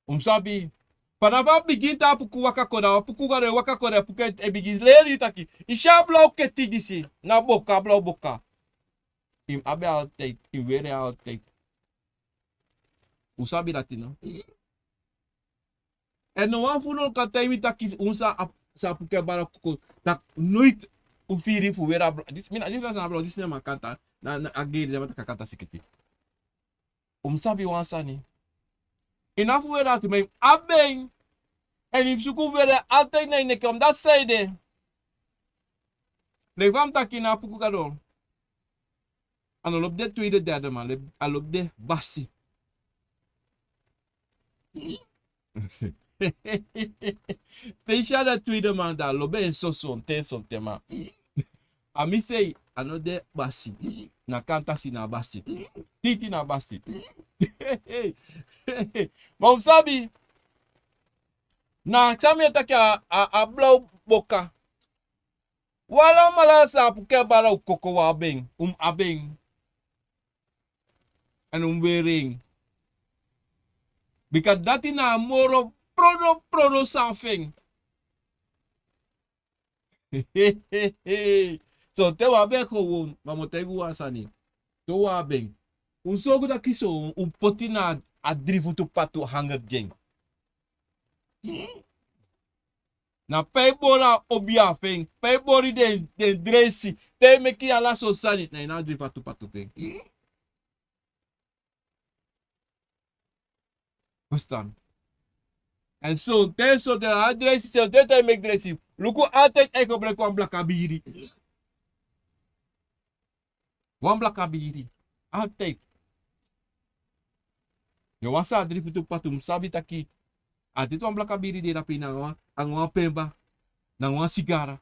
Un mus sabi, fanafu a bigin te a puku waka kon, da a puku kande waka kon, da a puku e bigin leri yu taki, i si a bla un keti disi, na boka, bla un boka. I mus abi altijd, i mus weri altijd. Un sabi dati no? Èn no wan fu unu kan taigi mi taki un sa a, sa puku e bala koko, taki noiti un firi fu weri a bla, disi, mi na, disi na bla, disi na man kanta, na, na a geri, na man taki a kanta sikiti. Un mus sabi wan sani. I no abi fu weri dati, ma i abi en. Èn i mus suku fu weri altijd na i neki, omdat san ede. Leki fa mi taki na a puku gado. A no lobi den tweede, derde man, a lobi den basi. Te i si a den tweede man, da a lobi en so sonten, sonten, ma a mi sei, a no de basi. Na kantasi na basi. Titi na basi. Ma un sabi, na san mi e taki a, a, a bla un boka. Wan alamala san a puku e bala un koko, un abi en, un mus abi en. Èn un mus weri en. Bika dati na a moro prodo, prodo sani fu en. Sonten un abi en gewoon, ma mi o taigi un wan sani. Te un abi en, un sorgu taki so, un poti na a dri futu patu hanger gi en. Na pe i bori a obiya fu en, pe i bori den, den dresi, te i meki ala so sani, na ini a dri futu patu fu en. Verstaan? Èn sonten, sonten a dresi, sonten te i meki dresi. Luku altijd a e gebruik wan blaka biri. Wan blaka biri. Altijd. Yu wasi a dri futu patu, mus sabi taki a deti wan blaka biri de drape na wan, anga wan pemba, na wan sigara.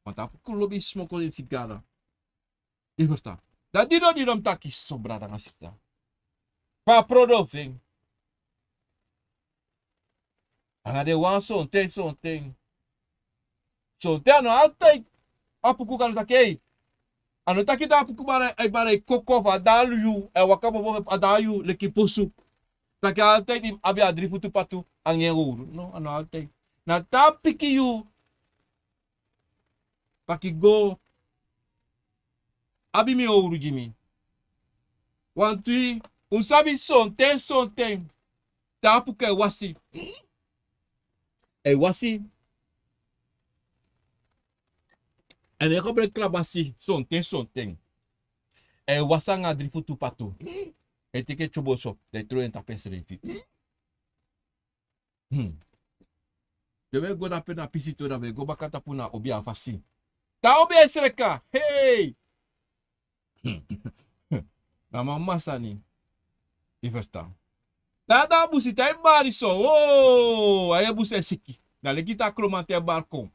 Want a puku lobi smoko den sigara. Yu verstaan? Dan didon, didon mi taki so, brada nanga sisa. Fa a prodo fu en. Anga den wan sonten, sonten. Sonten a no altijd a puku gado taki, ei. A no taki te a puku bala, a e bala e koko fu a dalu yu, a e waka bobo a dalu yu leki posu. Taki altijd i mus abi a dri futu patu anga en owru. No, a no altijd. Na te a piki yu taki go abi mi owru gi mi. Wantu, un sabi sonten, sonten te a puku e wasi. A e wasi. Èn a e gebruik kalabasi sonten, sonten. A e wasi anga a dri futu patu. A e teki tyobo so, dan a e tron en tapu ensrefi. Hmm. Te wi e go drape na pisi tu, dan wi e go baka tapu na obiya fasi. Te a obiya e sreka, hei! Na mama sani. Yu verstaan? Te a de a busi, te a e bari so, o, a e busi e siki. Na leki te a kromanti e bari kon.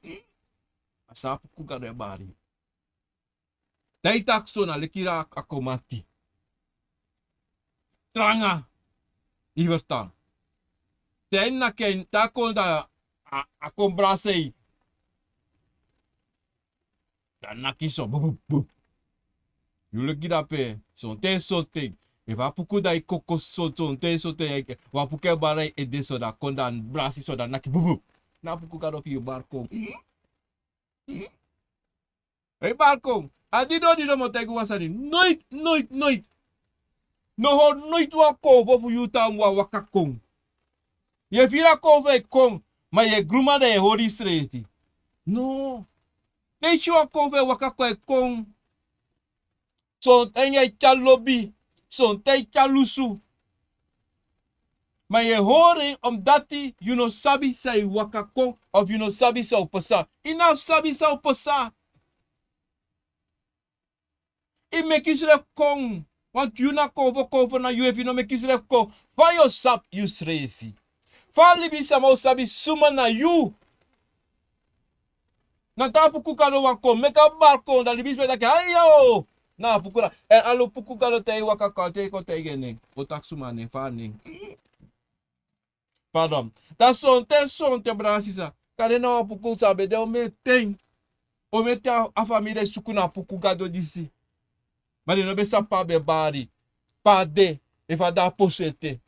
A so a puku gado e bari. Te a e taki so na leki a kromanti. Tranga. Yu verstaan? Te a e naki en, te a kon, dan a, a kon brasi en. Dan a naki so, bup, bup, bup. Yu leki drape, sonten, sonten. Efu a puku dan e koko so, sonten, sonten, wan puku e bari ede so, dan a kon dan brasi so, dan a naki bup, bup. Na a puku gado fu yu bari kon. Ei, bari kon. A didon, didon mi o taigi un wan sani. Noiti, noiti, noiti. No hori noiti wan konfo fu yu taki a mus waka kon. Yu e firi a konfo e kon, ma yu e grun, ma dan yu e hori yusrefi. No. Te i si wan konfo e waka kon, e kon. Sonten yu e tyari lobi, sonten yu e tyari lusu. Ma yu e hori en, omdat yu no sabi san e waka kon, of yu no sabi san o pasa. Yu no abi sabi san o pasa. Yu meki yusrefi kon. Want yu na konfo, konfo na yu, efu yu no meki yusrefi kon, fa yu o sabi yusrefi? Fa libisama o sabi suma na yu? Na te a puku gado wani kon, meki a bari kon, dan libisama e taki, ayo! Na a puku gado. Èn ala puku gado te yu waka kon, te yu kon taigi en nen, o taki suma nen, fa a nen. Pardon. Dan sonten, sonten, brada, sisa. Kande na wan puku san ben de omen ten. Omen ten a famiri e suku na a puku gado disi. Ma den no ben sabi pe a ben bari, pe a de, efu a de a posu ete.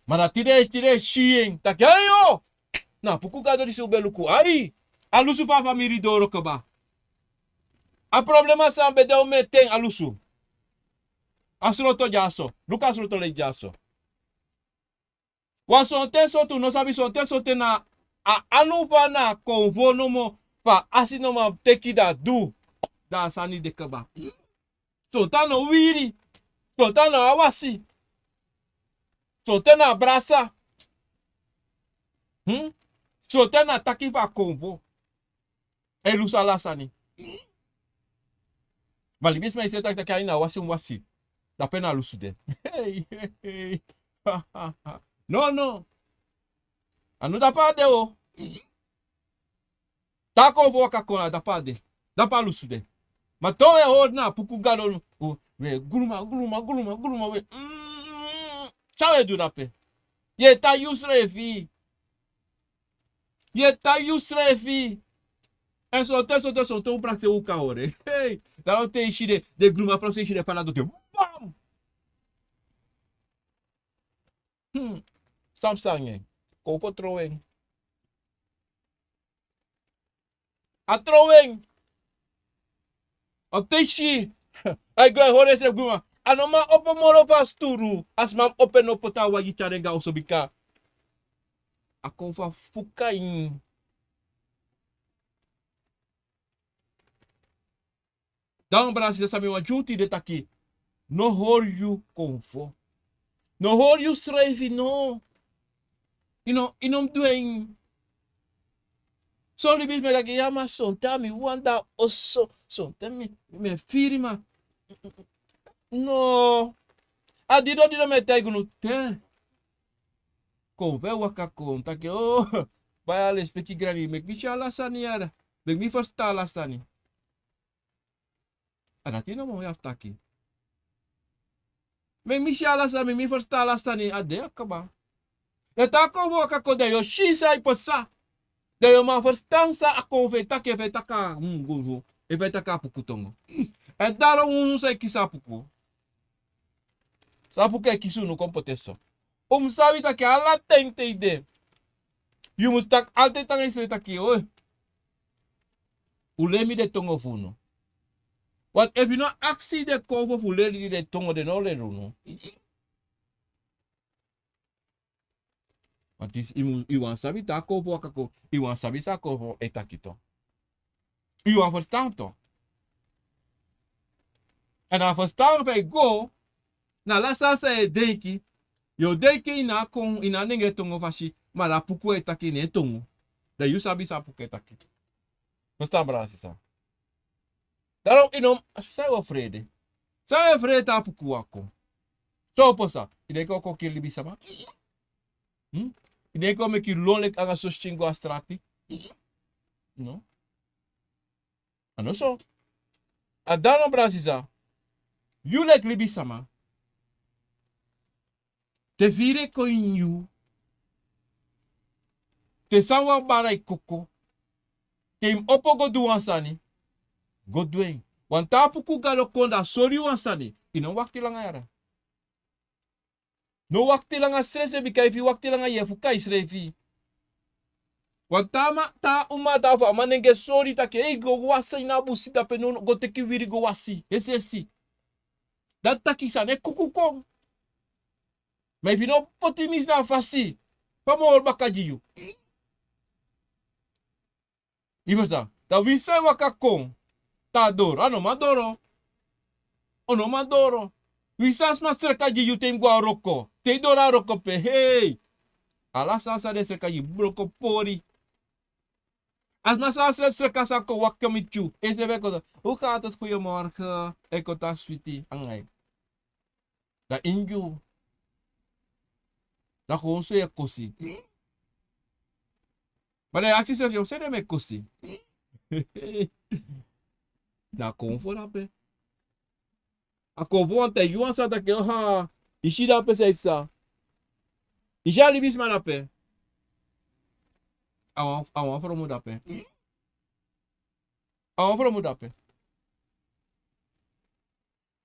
Ma na tide, tide e si en taki, ayo, na a puku gado disi un ben luku. Ai, a lusu fu a famiri doro kaba. A problema san ben de omen ten a lusu. A sroto dyaso. Luku a sroto lei dyaso. Wan sonten sonten un no sabi, sonten sonten na a anu fu a na a konfo nomo, fu a asi nomo a teki, da du, da a sani de kaba. Sonten a na wiri, sonten a na awasi, sonten a na brasa, hmm? Sonten a na taki fu a konfo. E lusu ala sani. Ma libisma e si taki, taki a ini a wasi un wasi. Dape na lusu de. Hey, hey, hey. No, no. A no dape a de o. Te a konfo waka kon, a dape a de. Dape a lusu de. Ma te un e hori na a puku gado, we guluma, guluma, guluma, guluma, we. Mm, san un e du dape? Yu e tan yu srefi. Yu e tan yu srefi. Èn sonten, sonten, sonten un prakseri, un kan hori. Hey, dan un te e si den, den guluma prakseri, si den fana doti. Bam! Hmm. San psa nanga en? Konfo trowe en. A trowe en. A te i si, a e go e hori ensrefi guluma. A no man opo moro fu a sturu. A sma mu opo en, no poti a wagi tyari en go a oso, bika a konfo fuka en. Dan brada, sisa, san mi wani tyari tide taki, no hori yu konfo. No hori yu srefi, no. Yu no, yu no mu du en. Son libisma e taki, ya, ma sonten mi wani de a oso, sonten mi, mi e firi, ma no. A didon didon mi e taigi unu, te konfo e waka kon, taki, o, baya lespeki grani, meki mi si ala sani ya, meki mi ferstan ala sani. A dati nomo yu abi fu taki. Meki mi si ala sani, meki mi ferstan ala sani, a de, a kaba. Dan te a konfo waka kon, dan yu o si san e pasa. Dan yu o man ferstan san a konfo e taki, efu a e taki a, mm, konfo, efu a e taki a puku tongo. Èn daro un sa e kisi a puku. San a puku e kisi unu kon poti en so. Un mus sabi taki ala ten te i de, yu mus taki, ala ten, tan e srefi taki, o, un leri mi den tongo fu unu. Want efu yu no aksi den konfo fu leri den tongo, den no o leri unu. Want yu, yu wani sabi te a konfo waka kon, yu wani sabi san a konfo e taki tu. Yu wani ferstan tu. Èn a ferstan fu e go, na ala sani san yu e denki, yu o denki ini a kon, ini a nengre tongo fasi, ma a puku e taki ini en tongo. Dan yu sabi san a puku e taki. Ferstan, brada, sisa. Daarom yu no, san yu o frede? San yu o frede te a puku waka kon? San o pasa? Yu denki a o kon kiri libisma? Hmm? Yu denki a o meki yu lon leki anga soso pikin go a strati? No. A no so. A daarom, brada, sisa, yu leki libisma, te firi e kon ini yu, te san wan bari e koko, te yu mu opo go du wan sani, go du en. Want te a puku gado kon, dan a sori yu wan sani, yu no wakti langa yara. No wakti langa srefi, bika efu yu wakti langa yu e fuka yusrefi. Want te a man, te a uma, te a fu a manengre sori taki, ei, go wasi ini a busi dape, no, no, go teki wiri go wasi. Esi, esi. Dati taki sani e kuku kon. Ma efu yu no poti mi na fasi, fa mi o hori baka gi yu? Yu ferstan? Dan winsi san e waka kon, te a doro, a no man doro. A no man doro. Winsi san sma sreka gi yu te yu mus go a wroko, te yu doro a wroko pe, hei. Ala sani san den sreka gi yu, broko pori. A sma san sreka, sreka san kon waka miti yu, ensrefi e kon taki, hoe gaat het, goedemorgen, e kon taki switi anga yu. Dan ini yu, dan gewoon so yu e kosi. Ma dan yu aksi yusrefi, yu o sende mi e kosi. Dan a konfo dape. A konfo wani taigi yu wan sani taki, oha, yu si dape san yu psa. Yu si a libisma dape. A wan, a wan fromu dape. A wan fromu dape.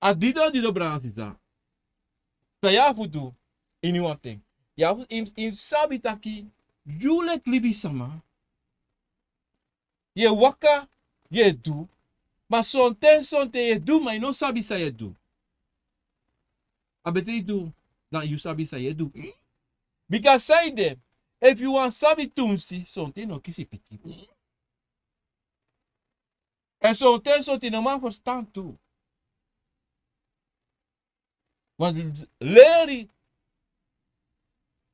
A dido dido brada sisa. San yu abi fu du ini wan ten. Yu abi fu, yu mus, yu mus sabi taki yu leki libisama. Yu e waka, yu e du. Ma sonten sonten yu e du ma yu no sabi san yu e du. A betri du dan yu sabi san yu e du. Bika san yu de, efu yu wani sabi tumsi sonten yu no kisi pikin. Èn sonten sonten yu no man ferstan tu. Wan leri,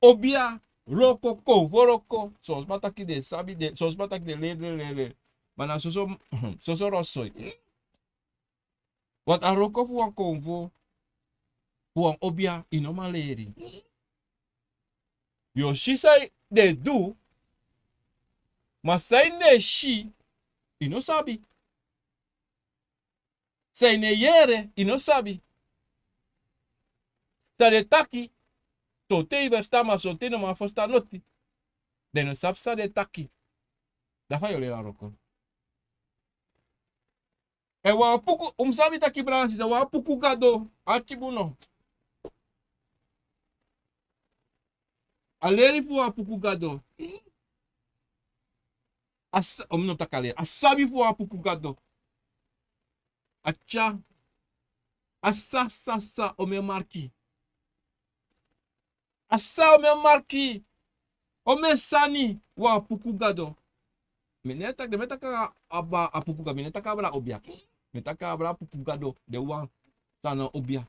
obia, wroko, konfo wroko. Son sma taki den sabi den, son sma taki den leri leri leri. Ma na soso, soso wroko soi. Wan a wroko fu wan konfo, fu wan obia, yu no man leri. Yu o si san den du. Ma san yu no e si, yu no sabi. San yu no e yere, yu no sabi. San den taki, sonten yu ferstan ma sonten yu no man ferstan noti. Den no sabi san den taki. Dan fa yu o leri a wroko. Èn wan puku, un mus sabi taki brada sisa, wan puku gado, arki bun no. A leri fu wan puku gado. A sa, un no taki a leri, a sabi fu wan puku gado. A tya, a sa, sa, sa, omen marki. A sa omen marki, omen sani, wan puku gado. Mi no e taki, mi e taki a, a puku gado, mi no e taki abra obia. Mi e taki abra puku gado, den wan san no obia.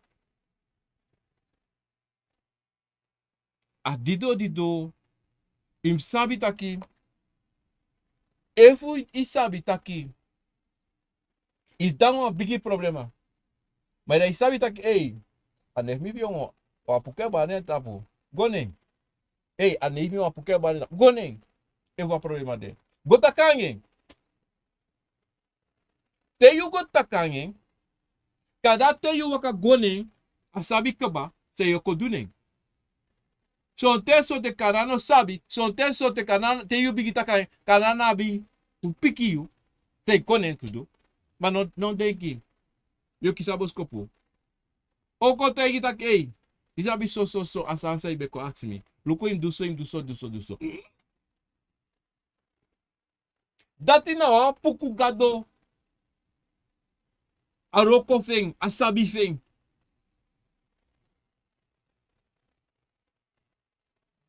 A dido dido, yu mus sabi taki, efu yu sabi taki, yu sidon wan bigi problema. Ma dan yu sabi taki, ei, a nefi mi fi yu wan puku e bari na en tapu. Go na en. Ei, a nefi mi wan puku e bari na en tapu. Go na en. Efu a problema de. Go taki nanga en. Te yu go taki nanga en, kaba te yu waka go na en, a sabi kaba san yu o kon du na en. Sonten sonten kaba no sabi, sonten sonten kaba te yu bigin taki nanga en, kaba no abi fu piki yu, san yu kon na en fu du. Ma no, no denki, yu o kisi a boskopu. A o kon taigi taki, ei, yu sabi so, so, so, a sani san yu ben kon aksi mi. Luku yu mus du so, yu mus du so, du so, du so. Dati na wan puku gado. A wroko fu en, a sabi fu en.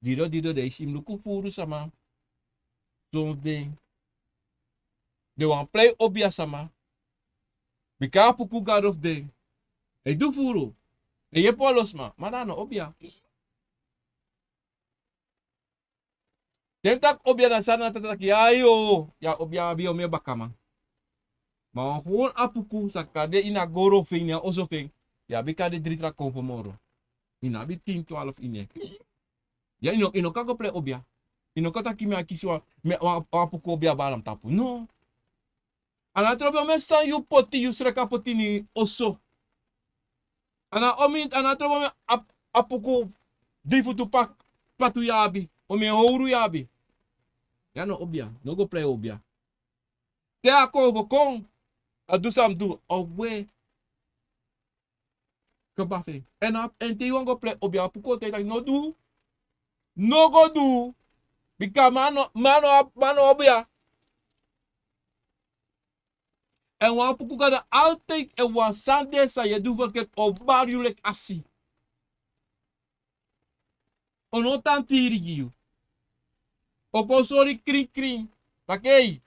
Dido, dido den e si mi luku furu sama. Son fu den, den wani prei obia sama. Bika a puku gado fu den e du furu. E yepi wan lo sma, ma na no obia. Den taki obia na san na taki, ya yu, ya obia abi omen bakaman. Ma wan gewoon a puku san kan de ini a goro fu en, ini a oso fu en, yu abi kan de dri tra konfo moro. Yu no abi tin, twarfu ini en. Ya, yu no, yu no kan go prei obia. Yu no kan taki mi a kisi wan, mi, wan, wan puku obia bari na mi tapu. No. A no trobi omen san yu poti, yu sreka poti ini oso. A no omen, a no trobi omen a, a puku dri futu pak, patu yu abi, omen howru yu abi. Ya no obia, no go prei obia. Te a konfo kon, a du san a mus du, a o gwe. Kaba fu en. Èn a, èn te yu wani go prei obia, a puku o taigi taki no du. No go du. Bika mi a no, mi a no, mi a no obia. Èn wan puku gado altijd, èn wan sani de san yu e du fu en, o bari yu leki asi. O no tan tiri gi yu. O kon sori krinkrin. Taki ei,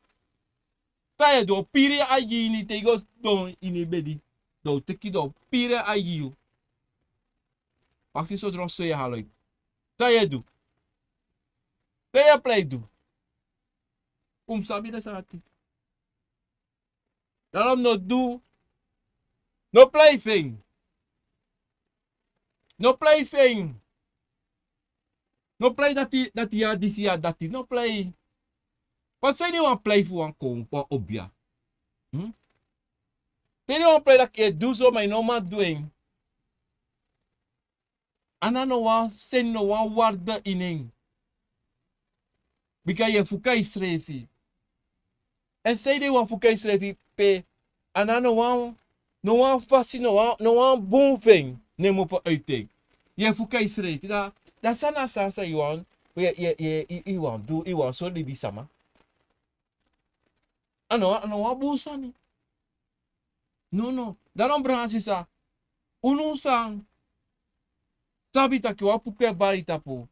san yu e du, o piri yu ain gi yu ini, te yu go sidon ini bedi, dan o teki, dan o piri yu ain gi yu. Aksi so dron so yu e halo yu. San yu e du? San yu e prei du? Un mus sabi den sani dati. Daarom no du, no prei fu en. No prei fu en. No prei dati, dati ya disi ya dati. No prei. Wan sani wan prei fu wan kon, wan obia. Hmm? Sani wan prei dati e du so, ma yu no man du en. A no abi no wan sani, no wan waarde ini en. Bika yu e fuka yusrefi. Èn san ede yu wani fuka yusrefi, pe a no abi no wan, no wan fasi, no wan, no wan bun fu en, ne en mu opo uiti en. Yu e fuka yusrefi. Da, da san na a sani san yu wani, yu, yu, yu, yu, yu wani du, yu wani sori libisma. A no, a no wan bun sani. No, no. Daarom brada nanga sisa, unu san sabi taki wan puku e bari tapu,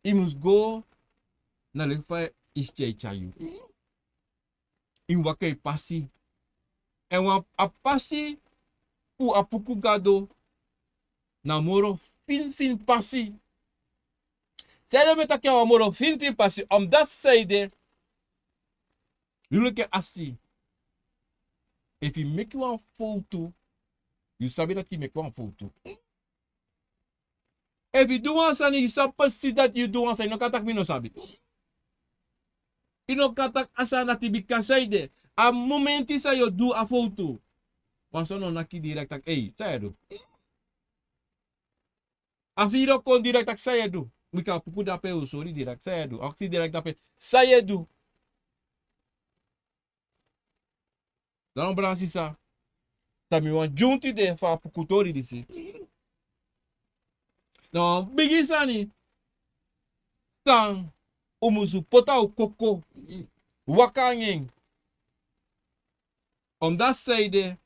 yu mus go na leki fa yu si tyai tyai yu. Yu mus waka yu pasi. Èn wan, a pasi fu a puku gado na moro finfin pasi. Sanede mi e taki a wan moro finfin pasi, omdat sanede, yu leki en asi. Efu yu meki wan fowtu, yu sabi dati yu meki wan fowtu. Efu yu du wan sani, yu sabi presisi dati yu du wan sani, yu no kan taki mi no sabi. Yu no kan taki a sani dati, bika sanede, a momenti san yu o du a fowtu, wan sani o naki direkt taki, ei, san yu e du? A firi o kon direkt taki, san yu e du? Bika a puku de ape, o sori direkt san yu e du. A aksi direkt ape, san yu e du? Dan brada nanga sisa, san mi wani dyonsu tide fu a puku tori disi, na wan bigi sani san un musu poti a un koko, waka anga en. Omdat sanede,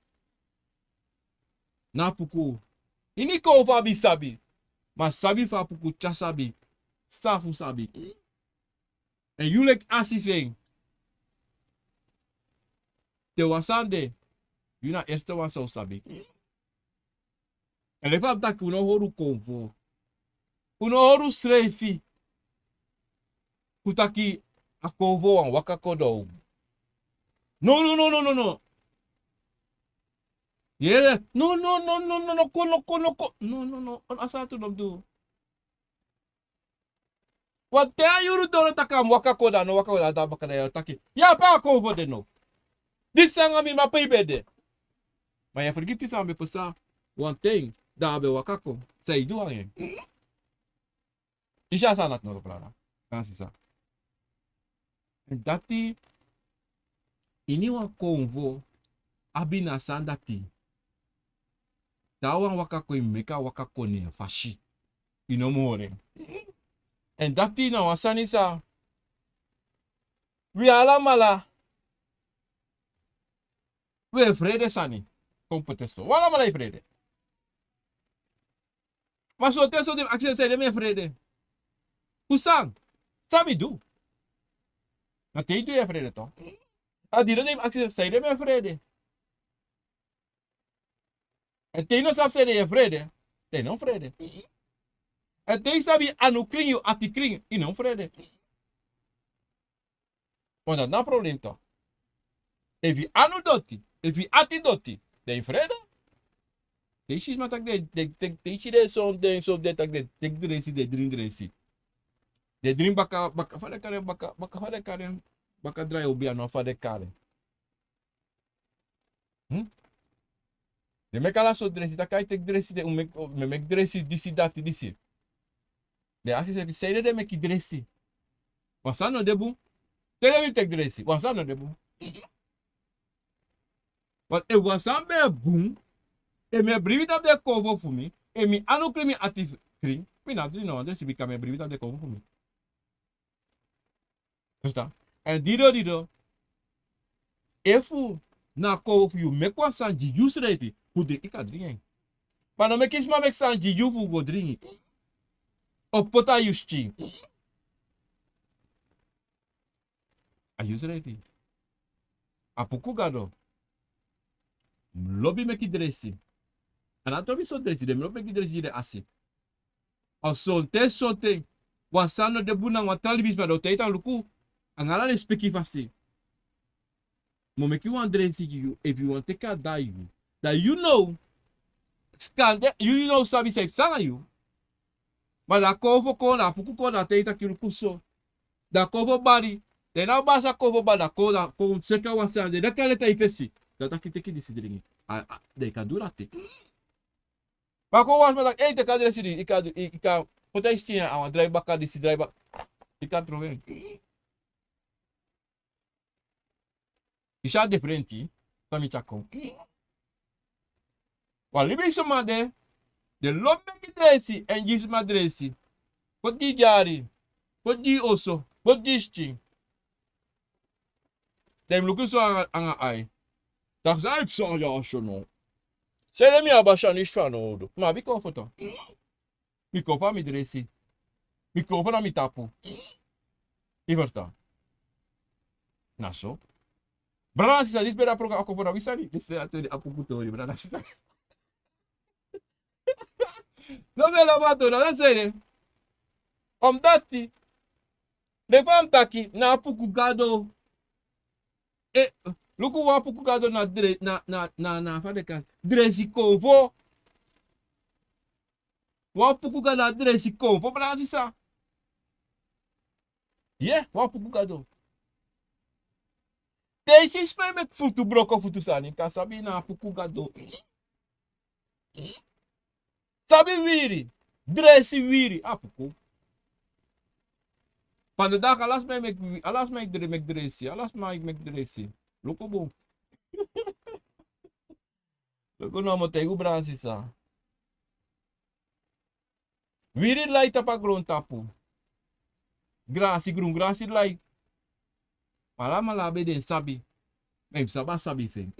na a puku, ini konfo abi sabi, ma sabi fu a puku tyari sabi san fu sabi. Èn yu leki asi fu en, te wan sani de, yu na a eerste wan san o sabi. Èn leki fa mi taki, un no hori un konfo, un no hori unsrefi fu taki a konfo wani waka kon doro. No, no, no, no, no, no. Yere, no, no, no, no, no, no, kon, no, kon, no, kon. No, no, no, a sani tu no mus du. Wanten a yuru doro taki a mus waka kon, da a no waka kon, da a de na baka, da yu o taki, yu abi a konfo de no. Disi anga mi, ma pe yu ben de? Ma yu e fergiti san ben pasa wanten, da a ben waka kon. San yu du anga en? Yu si a sani dati no, brada nanga sisa? Èn dati, ini wan konfo abi na a sani dati. Te a wani waka kon, yu mus meki a waka kon na en fasi. Yu no mus hori en. Èn dati na wan sani san wi alamala, wi e frede sani. Kon poti en so, wi alamala e frede. Ma sonten, sonten mi aksi srefi, sanede mi e frede? Fu san? San mi du? Na te yu du yu e frede toch. A didon, ne mi aksi srefi, sanede mi e frede? Èn te yu no sabi sanede yu e frede, dan yu no mus frede. Èn te yu sabi yu anu krin, yu ati krin, yu no mus frede. Want dati na a problem toch. Efu yu anu doti, efu yu ati doti, dan yu frede. Te yu si sma taki den, den, den, te yu si den son, den son, den taki den teki dresi, den dringi dresi. Den dringi baka, baka, fa den kari en, baka, baka, fa den kari en, baka drai obi, a no fa den kari en. Hmm? Den meki ala sortu dresi, taki a e teki dresi, den o meki, o, mi e meki dresi disi, dati, disi. Den aksi srefi, sanede den meki dresi? Wan sani no de bun. Sanede mi teki dresi? Wan sani no de bun. Want efu wan sani ben bun, efu mi e bribi tapu den konfo fu mi, efu mi anu krin, mi ati krin, mi no o dringi no wan dresi, bika mi e bribi tapu den konfo fu mi. Verstaan? Èn dido, dido, efu na a konfo fu yu meki wan sani gi yusrefi fu dringi, yu kan dringi en. Ma no meki sma meki sani gi yu fu go dringi. Of poti na yu skin. A yusrefi. A puku gado lobi meki dresi. A no abi sortu dresi, den lobi meki dresi gi den asi. A sonten, sonten wan sani no de bun, na wan tra libisma, den o taigi taki luku, anga ala lespeki fasi. Mi o meki wan dresi gi yu, efu yu wani teki a, da yu. Da yu no, skande, yu, yu no sabi san e pasa anga yu. Ma da a konfo kon, da a puku kon, da a taigi taki luku so. Da a konfo bari. Da yu no basi a konfo bari, da a kon, da a kon seka wan sani, da a kon leti a yu fesi. Da a taki teki disi dringi. A, a, da yu kan du dati. Ma kon wan sma taki, ei, teki a dresi di, yu kan du, yu, yu kan poti a yu skin, a wan drai baka disi, drai baka. Yu kan trowe en. Yu si a diferenti, san mi tyari kon. Wan libisma de, den lobi meki dresi, èn gi sma dresi. Poti gi dyari, poti gi oso, poti gi skin. Den mus luku so anga, anga ai. Taki san e psa ya so no. Sede mi abi a sani disi fanowdu. Ma a bika ofo tan. Mi kon fu a mi dresi. Mi kon fu na mi tapu. Yu ferstan? Na so. Brada sisa, disi ben de a program Akomfo na wi sani. Disi ben de a tori, Apuku tori, brada sisa. No ben de a tori, na so ede. Omdati den fa mi taki na Apuku gado. E, luku wan Apuku gado na dre, na, na, na, na fa den kan, dresi konfo. Wan Apuku gado na dresi konfo, brada sisa. Ye, wan Apuku gado. Te yu si sma e meki futu broko futu sani, kan sabi na Apuku gado. Sabi wiri, dresi wiri, Apuku. Pandandaga ala sma e meki wi-, ala sma e dre-, meki dresi, ala sma e meki dresi. Luku bun. Luku no, mi o taigi un, brada sisa. Wiri lai tapu a grontapu. Grasi, grun grasi lai. Alamala abi den sabi. Ma yu mus sabi a sabi fu en.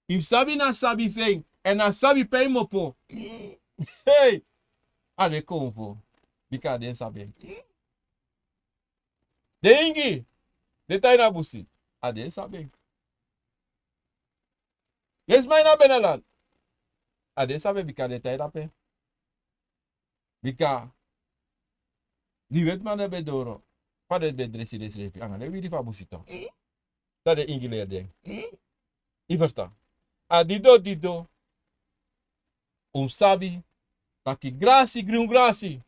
Yu mus sabi na sabi fu en. Èn na sabi pe yu mus opo. Hei! A de konfo. Bika a de sabi en. Den ingi, den tan ini a busi, a den sabi en. Den sma ini a benalan, a den sabi en bika den tan ini ape. Bika di wetiman den ben doro, fa den ben dresi densrefi, anga den wiri fu a busi tu. San den ingi leri den. Yu ferstan? A dido dido. Un sabi taki grasi, grun grasi.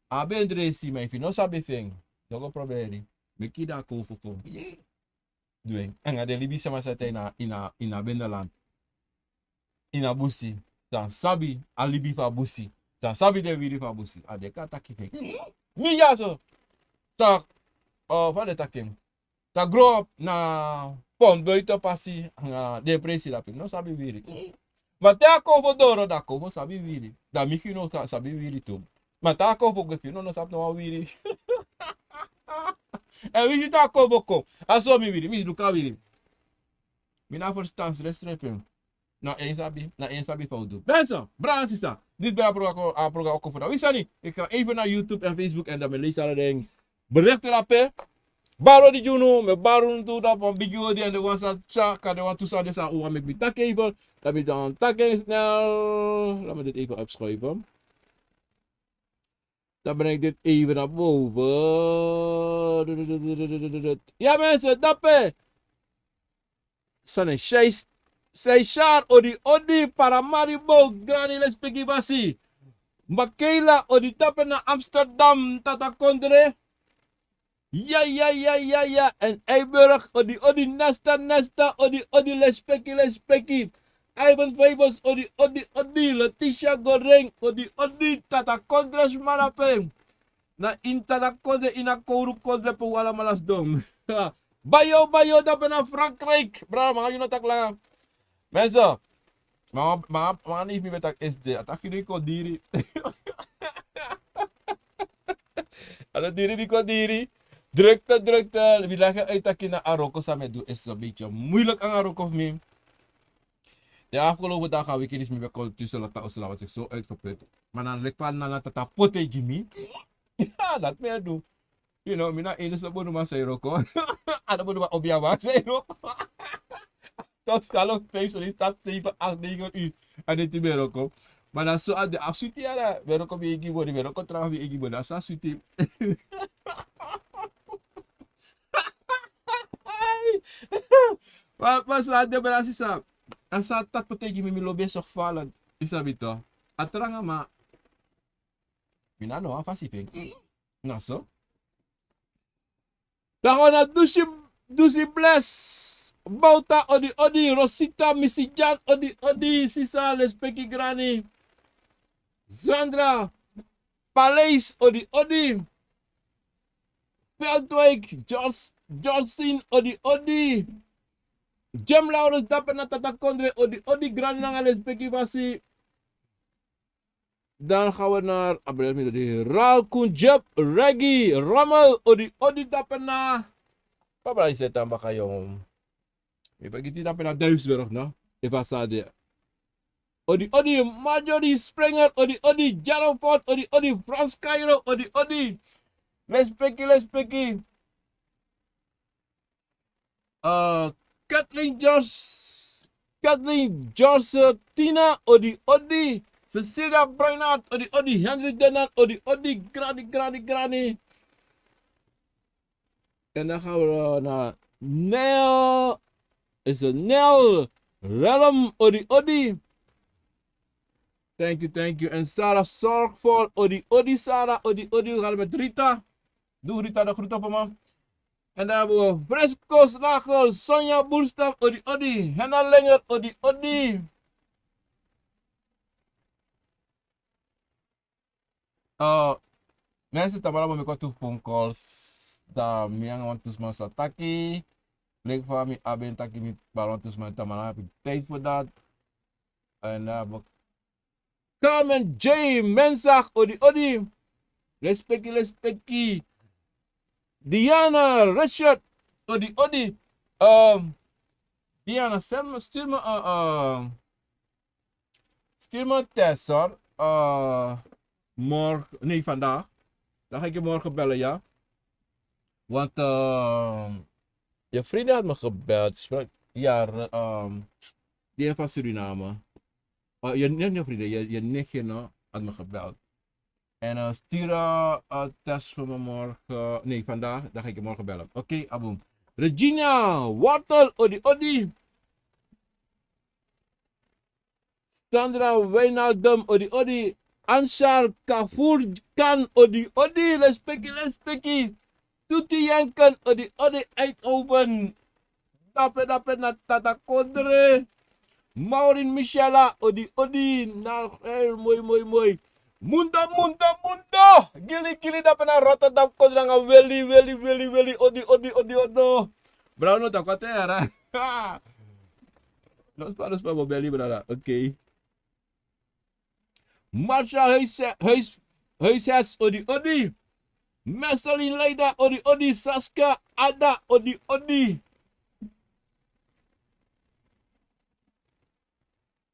A ben dresi, ma efu yu no sabi fu en, no go proberi. Meki yu de a konfo kon. Du en anga den libisma san e tan ini a, ini a, ini a benalan. Ini a busi. San sabi a libi fu a busi. San sabi den wiri fu a busi. A den kan taki fu en. Mi dyaso. San, o, fa den taki en. San grow up na Pont Buiten pasi, anga den presi dape, no sabi wiri. Ma te a konfo doro, dan a konfo sabi wiri. Dan mi fu yu no sa-, sabi wiri tu. Ma te a konfo gwe, fu yu no, no sabi no wan wiri. Èn wi si te a konfo kon, a so mi wiri, mi luku a wiri. Mi na ferstan srefsrefi. Na en sabi, na en sabi fa un du. Mensen, brada sisa, disi ben de a program, a program Akomfo na wi sani. Yu kan even na YouTube èn Facebook èn dan mi e leisi ala den berichten dape. Bari odi gi unu, mi e bari unu tu, dan wan bigi odi èn den wan san tyari, kan den wan tu san den san un wani meki mi taki even. Dan mi dan taki en snel. Laat me dit even opschuiven. Dan breng ik dit even naar boven. Ja, mensen, dape. Sani, Seis-, Seisar, odi, odi, Paramaribo, Grani, lespeki fasi. Makela, odi, dape na Amsterdam, Tata Kondre. Ja, ja, ja, ja, ja. En Eiburg, odi, odi, Nesta, Nesta, odi, odi, lespeki, lespeki. Ivan Fabus, odi, odi, odi, Letitia Goreng, odi, odi, Tata Kondre, Smarape. Na ini Tata Kondre, ini a kowru kondre pe un alamala sidon. Bayo, bayo, dape na Frankrijk. Brada, mi no taki langa. Mensen, ma, ma, ma, ni mi ben taki S D, a taki di kon diri. A no diri di kon diri. Drukte, drukte. Mi lagi uit taki na a wroko san mi e du is een beetje moeilijk anga a wroko fu mi. De afgelopen dagen, a wiki disi mi ben kon tussen Lata Osla, was ik zo uitgeput. Ma na leki fa na, na Tata poti gi mi. Ya, dati mi e du. You know, mi na ini so bonuman san e wroko. A no bonuman obiaman san e wroko. Tot twaalf, vijf, zo'n start zeven, acht, negen uur. A no e wroko. Ma na so a de, a switi ya, mi e wroko mi eigi boni, mi e wroko trawan mi eigi boni. A so a switi. Ma, ma so a de, brada sisa. A so a Tata poti gi mi, mi lobi en zorgvuldig. Yu sabi toch. A tranga, ma mi no abi no wan fasi fu en. Na so. Dan wan na Dusi, Dusi Bless. Bouta, odi, odi, Rosita, Misi Jan, odi, odi, sisa, lespeki, Grani. Sandra, Paleis, odi, odi. Veldwijk, George, Josin, odi odi. Jem Laurens, dape na Tata Kondre, odi odi, grani nanga lespeki fasi. Dan gaan we naar Abraham, odi Ral Kunjep, Reggie, Rommel, odi odi, dape na. Papa, is het dan baka, jong? Mi vergiti dape na Duisburg, no? Efa sade. Odi odi, Marjorie Springer, odi odi, Jarofort, odi odi, Frans Cairo, odi odi. Lespeki, lespeki. Uh, Kathleen George, Kathleen George, uh, Tina, odi odi. Cecilia Breinhardt, odi odi. Henry Denan, odi odi. Grani, grani, grani. En dan gaan we naar Nel. Is het Nel Relm, odi odi. Thank you, thank you. En Sarah Zorgvol, odi odi, Sarah, odi odi. We gaan met Rita. Doe Rita de groeten voor me. En dan hebben we Fresco Slager, Sonja Boerstam, odi odi. Henna Lenger, odi odi. Uh, mensen, tamara mi meki wan tu phone calls. Dan mi nanga wan tu sma sa taki. Leki fa mi abi en taki mi bari wan tu sma, tamara mi abi tijd voor dat. En dan heb ik Carmen J Mensah, odi odi. Lespeki, lespeki. Diana Richard, odi odi. Um, Diana, send me, stuur me een, uh, stuur me een test, hoor. Uh, morgen, nee, vandaag. Dan ga ik je morgen bellen, ja. Want, uh, je vriendin had me gebeld. Sprak, ja, re- um, die heeft van Suriname. Uh, je, niet je vriendin, je, je nichtje, no, had me gebeld. En uh, stuur uh, uh, test voor me morgen. Nee, vandaag. Dan ga ik je morgen bellen. Oké, Abu. Regina Wortel, odi odi. Sandra Wijnaldum, odi odi. Ansar Kafur Khan, odi odi. Lespeki, lespeki. Tuti Janken, odi odi. Eindhoven. Dape, dape na Tata Kodre. Maureen Michela, odi odi. Na, eh, moi, moi, moi. Mundo, mundo, mundo. Gili, gili, dape na Rotterdam Kodre nanga Weli, Weli, Weli, Weli. Odi odi, odi odi. Brada, no taki a tera. No spa, no spa, mo beli, brada. Oké. Marcia Huis, Huis, Huishes, odi odi. Marceline Leida, odi odi. Saska Ada, odi odi.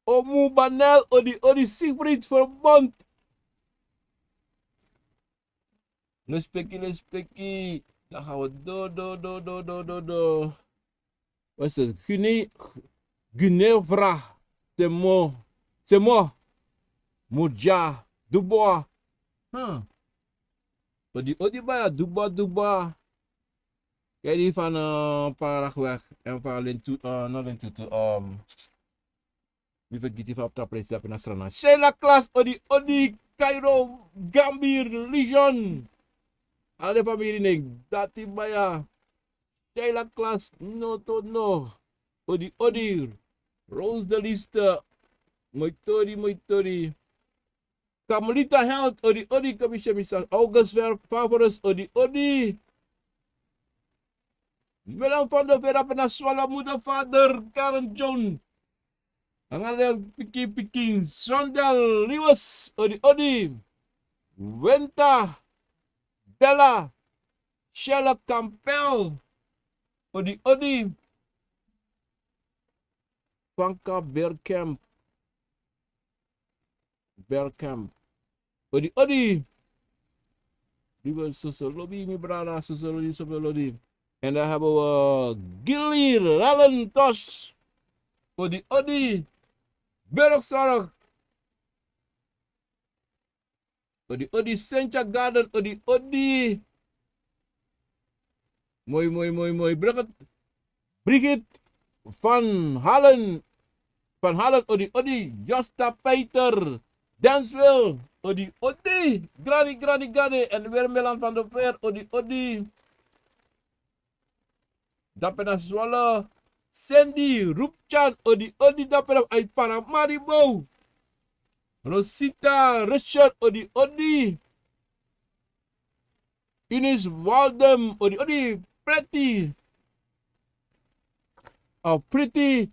Omu Banel, odi odi. Siegfried Verbond. Lespeki, lespeki. Dan gaan we door, door, door, door, door, door, door. Wat is het? Gine-, Ginevra, Semo, Semo, Murja, Dubois. Huh. Odi odi, baya, Dubois, Dubois. Kijk, die van, eh, Paragweg en van Lintu, eh, no, Lintu, um, mi vergiti fa a prijs dape na Sranan. Sheila Klaas, odi odi. Cairo, Gambir, Lijon. Ala den famiri nen, dati baya. Sheila Klaas, no to no. Odi odi. Rose de Lister. Moi tori, moi tori. Carmelita Held, odi odi. Commissaris August Ver-, Favorus, odi odi. Willem van der Veer, dape na Swala, moeder, vader, Karen John. Nanga den pikin pikin, Sondel Lewis, odi odi. Wenta Della, Shella Campbell, odi odi. Franka Bergkamp, Bergkamp. Odi odi. Die wil Soso Lobby, mi brada, Soso Lobby, Soso Lobby. En dan hebben we Gilly Rallentos. Odi odi. Bergzorg. Odi odi, Sentia Garden, odi odi. Moi, moi, moi, moi. Brigitte, Brigitte van Halen, Van Halen, odi odi. Josta Peter, Denswil, odi odi. Grani, grani, grani. En weer Milan van der Veer, odi odi. Dape na Zwolle. Sandy Rupchan, odi odi, dape na uit Paramaribo. Rosita Richard, odi odi. Ines Waldem, odi odi. Pretty. A Pretty.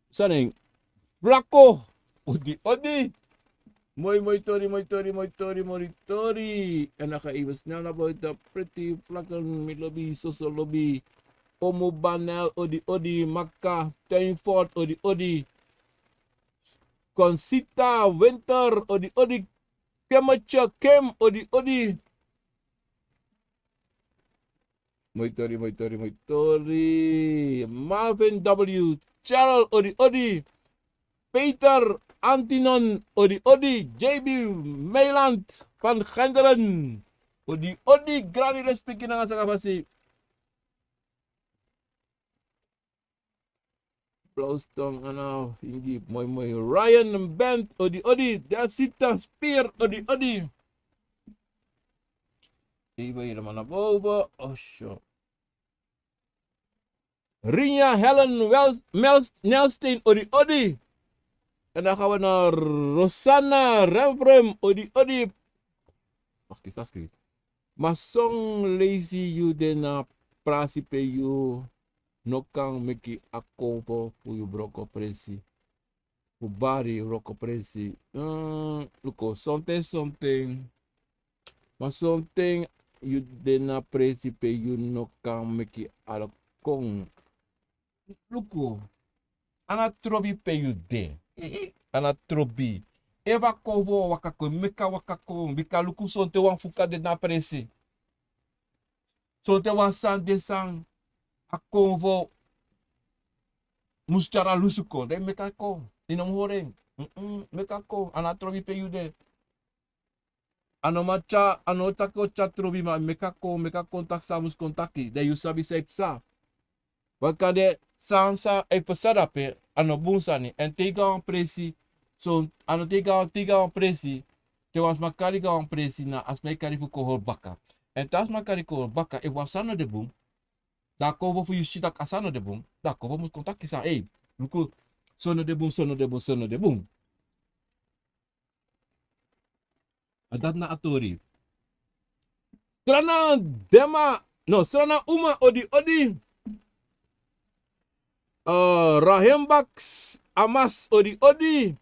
Sanen. Flako. Odi, odi. Moi, moi tori, moi tori, moi tori, moi tori. En dan ga even snel naar buiten. Pretty Flakken, mi lobi, soso lobi. Omo Banel, odi, odi. Maka, Tuinfort, odi, odi. Concita, Winter, odi, odi. Kemmertje, Kim, odi, odi. Moi tori, moi tori, moi tori. Marvin W. Cheryl, odi, odi. Peter Antinon, odi, odi. J B Meiland van Genderen, odi, odi. Grani respeki nanga saka fasi. Blauwstone, ano, ingi, moi, moi. Ryan Bent, odi, odi. Desita Spear, odi, odi. Even helemaal naar boven. Oh, zo. Rinja Helen Wel-, Mel-, Nelsteen, odi, odi. En dan gaan we naar Rosanna Renfrem, odi, odi. Wacht, is dat goed? Ma son leisi yu de na prasi pe yu no kan meki a konfo fu yu broko presi. Fu bari yu broko presi. Mm, luku, sonten, sonten. Ma sonten yu de na presi pe yu no kan meki ala kon. Luku, a na trobi pe yu de. A na trobi. Efu a konfo waka kon, meki a waka kon. Bika luku, sonten wan fuka de na presi. Sonten wan sani de san a konfo mus tyari a lusu kon. Dan yu meki a kon. Yu no mus hori en. Mm-mm, meki a kon. A na trobi pe yu de. A no man tyari, a no taki o tyari trobi, ma meki a kon, meki a kon taki san a mus kon taki. Dan yu sabi san e psa. Wan kande san san e psa dape, a no bun sani. Èn te yu go na wan presi, so, a no te yu go, te yu go na wan presi, te wan sma kari yu go na wan presi, na a sma e kari fu kon hori baka. Èn te a sma kari kon hori baka, efu wan sani no de bun, dan a konfo fu yu si taki a sani no de bun, dan a konfo mus kon taki san, ei, luku, so no de bun, so no de bun, so no de bun. A dati na a tori. Strana Dema, no, Strana Uma, odi, odi. Eh, Rahembaks Amas, odi, odi.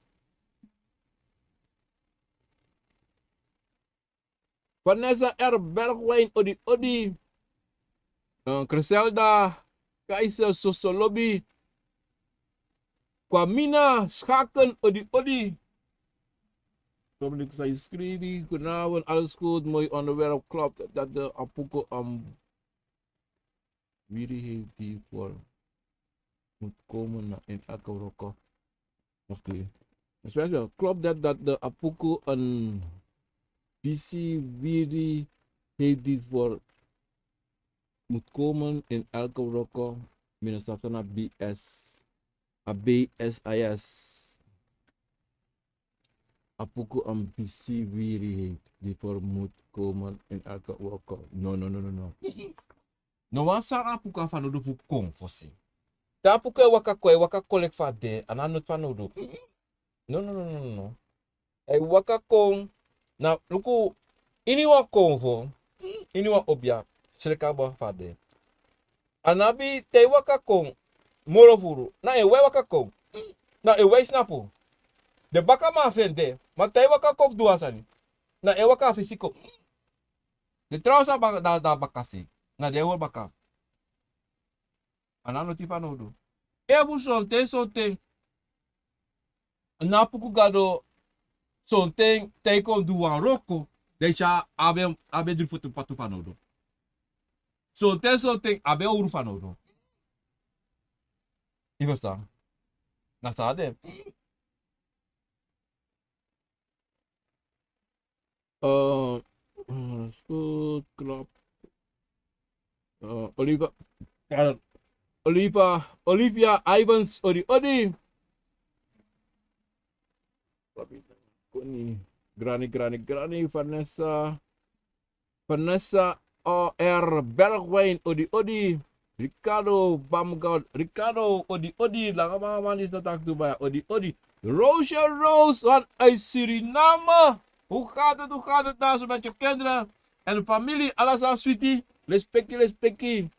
Vanessa R Bergwijn, odi, odi. Eh, Criselda Kaiser, soso lobi. Kwamina Schaken, odi, odi. Dominic Saiscribi, goedenavond, alles goed, mooi onderwerp, klopt dat de Apuku um, wiri heeft die voor moet komen na in elke roko. Oké. Special, klopt dat dat de Apuku een B C wiri heeft die voor moet komen in elke roko? Minister van B S, A B S I S. Apuku een B C wiri heeft die voor moet komen in elke roko. No, no, no, no, no. No wan sani Apuku abi fanowdu fu kon fosi. Te Apuku e waka kon, e waka kon leki fa a de, a no abi noti fanowdu. No, no, no, no, no. A e waka kon, na luku, ini wan konfo, ini wan obia, sreka bo fa a de. A no abi te a e waka kon, moro furu, na en wai waka kon, na en wai snapu. Den bakaman fende, ma te a e waka kon fu du wan sani, na en waka a fesi kon. Den trawan sa baka, da, da baka fesi, na den e hori baka. A no abi noti fanowdu. Efu sonten, sonten, na Apuku Gado, sonten te a e kon du wan wroko, dan yu si a abi, a abi dri foto patu fanowdu. Sonten, sonten, a abi owru fanowdu. Yu ferstan? Na so a de. Eh, eh, is goed, klopt. Eh, Oliva, eh, Oliva, Olivia Ivans, odi, odi. Koni, grani, grani, grani, Vanessa. Vanessa O R Bergwijn, odi, odi. Ricardo Bamgod, Ricardo, odi, odi. Langa mama man is not act Dubai, odi, odi. Roosje Roos, van uit Suriname. Hoe gaat het, hoe gaat het daar zo met je kinderen en de familie? Alles aan sweetie. Respectie, respectie.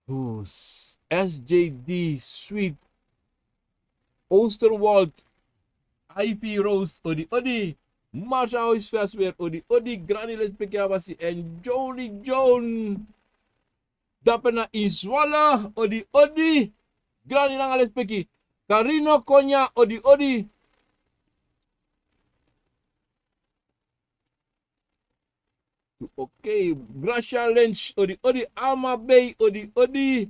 S J D Sweet, Oosterwold, Ivy Rose, odi odi. Marsha Hoisversweer, odi odi. Granny, lespeki na fasi. En Joni John, dape na Inswala, odi odi. Granny, nanga lespeki. Karino Konya, odi odi. Ok, Gracia Lynch, odi odi. Alma Bey, odi odi.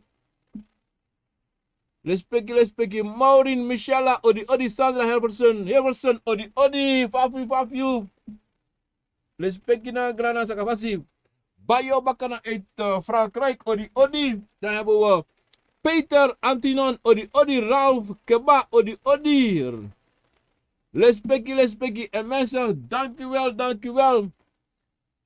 Lespeki, lespeki. Maureen Michela, odi odi. Sandra Helverson, Helverson, odi odi. Fafi, fafi. Lespeki na granna saka fasi. Bayo Bakana uit, eh, Frankrijk, odi odi. Dan hebben we Peter Antinon, odi odi. Ralph Keba, odi odi. Lespeki, lespeki. En mensen, dank u wel, dank u wel.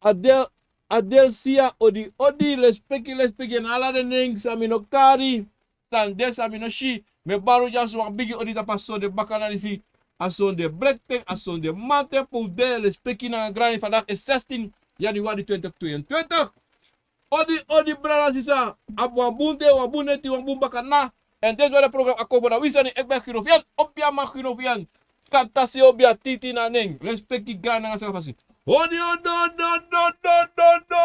Adel, Adelsia, odi odi. Lespeki, lespeki. En ala den nen san mi no kari, san de san mi no si, mi e bari un dyaso wan bigi odi tapu a sonde bakana disi. A sonde brekten, a sonde manten pe un de. Lespeki nanga granny, vandaag is zestien januari twintig tweeëntwintig. Odi odi brada, sisa. Abi wan bun dei, wan bun neti, wan bun bakana. En dit was het programma Akovo na Wisani. Ik ben Gino Vian, Opiaman Gino Vian. Kantasi obia titi na nen. Lespeki, granna nanga saka fasi. Odi odi odi odi odi odi.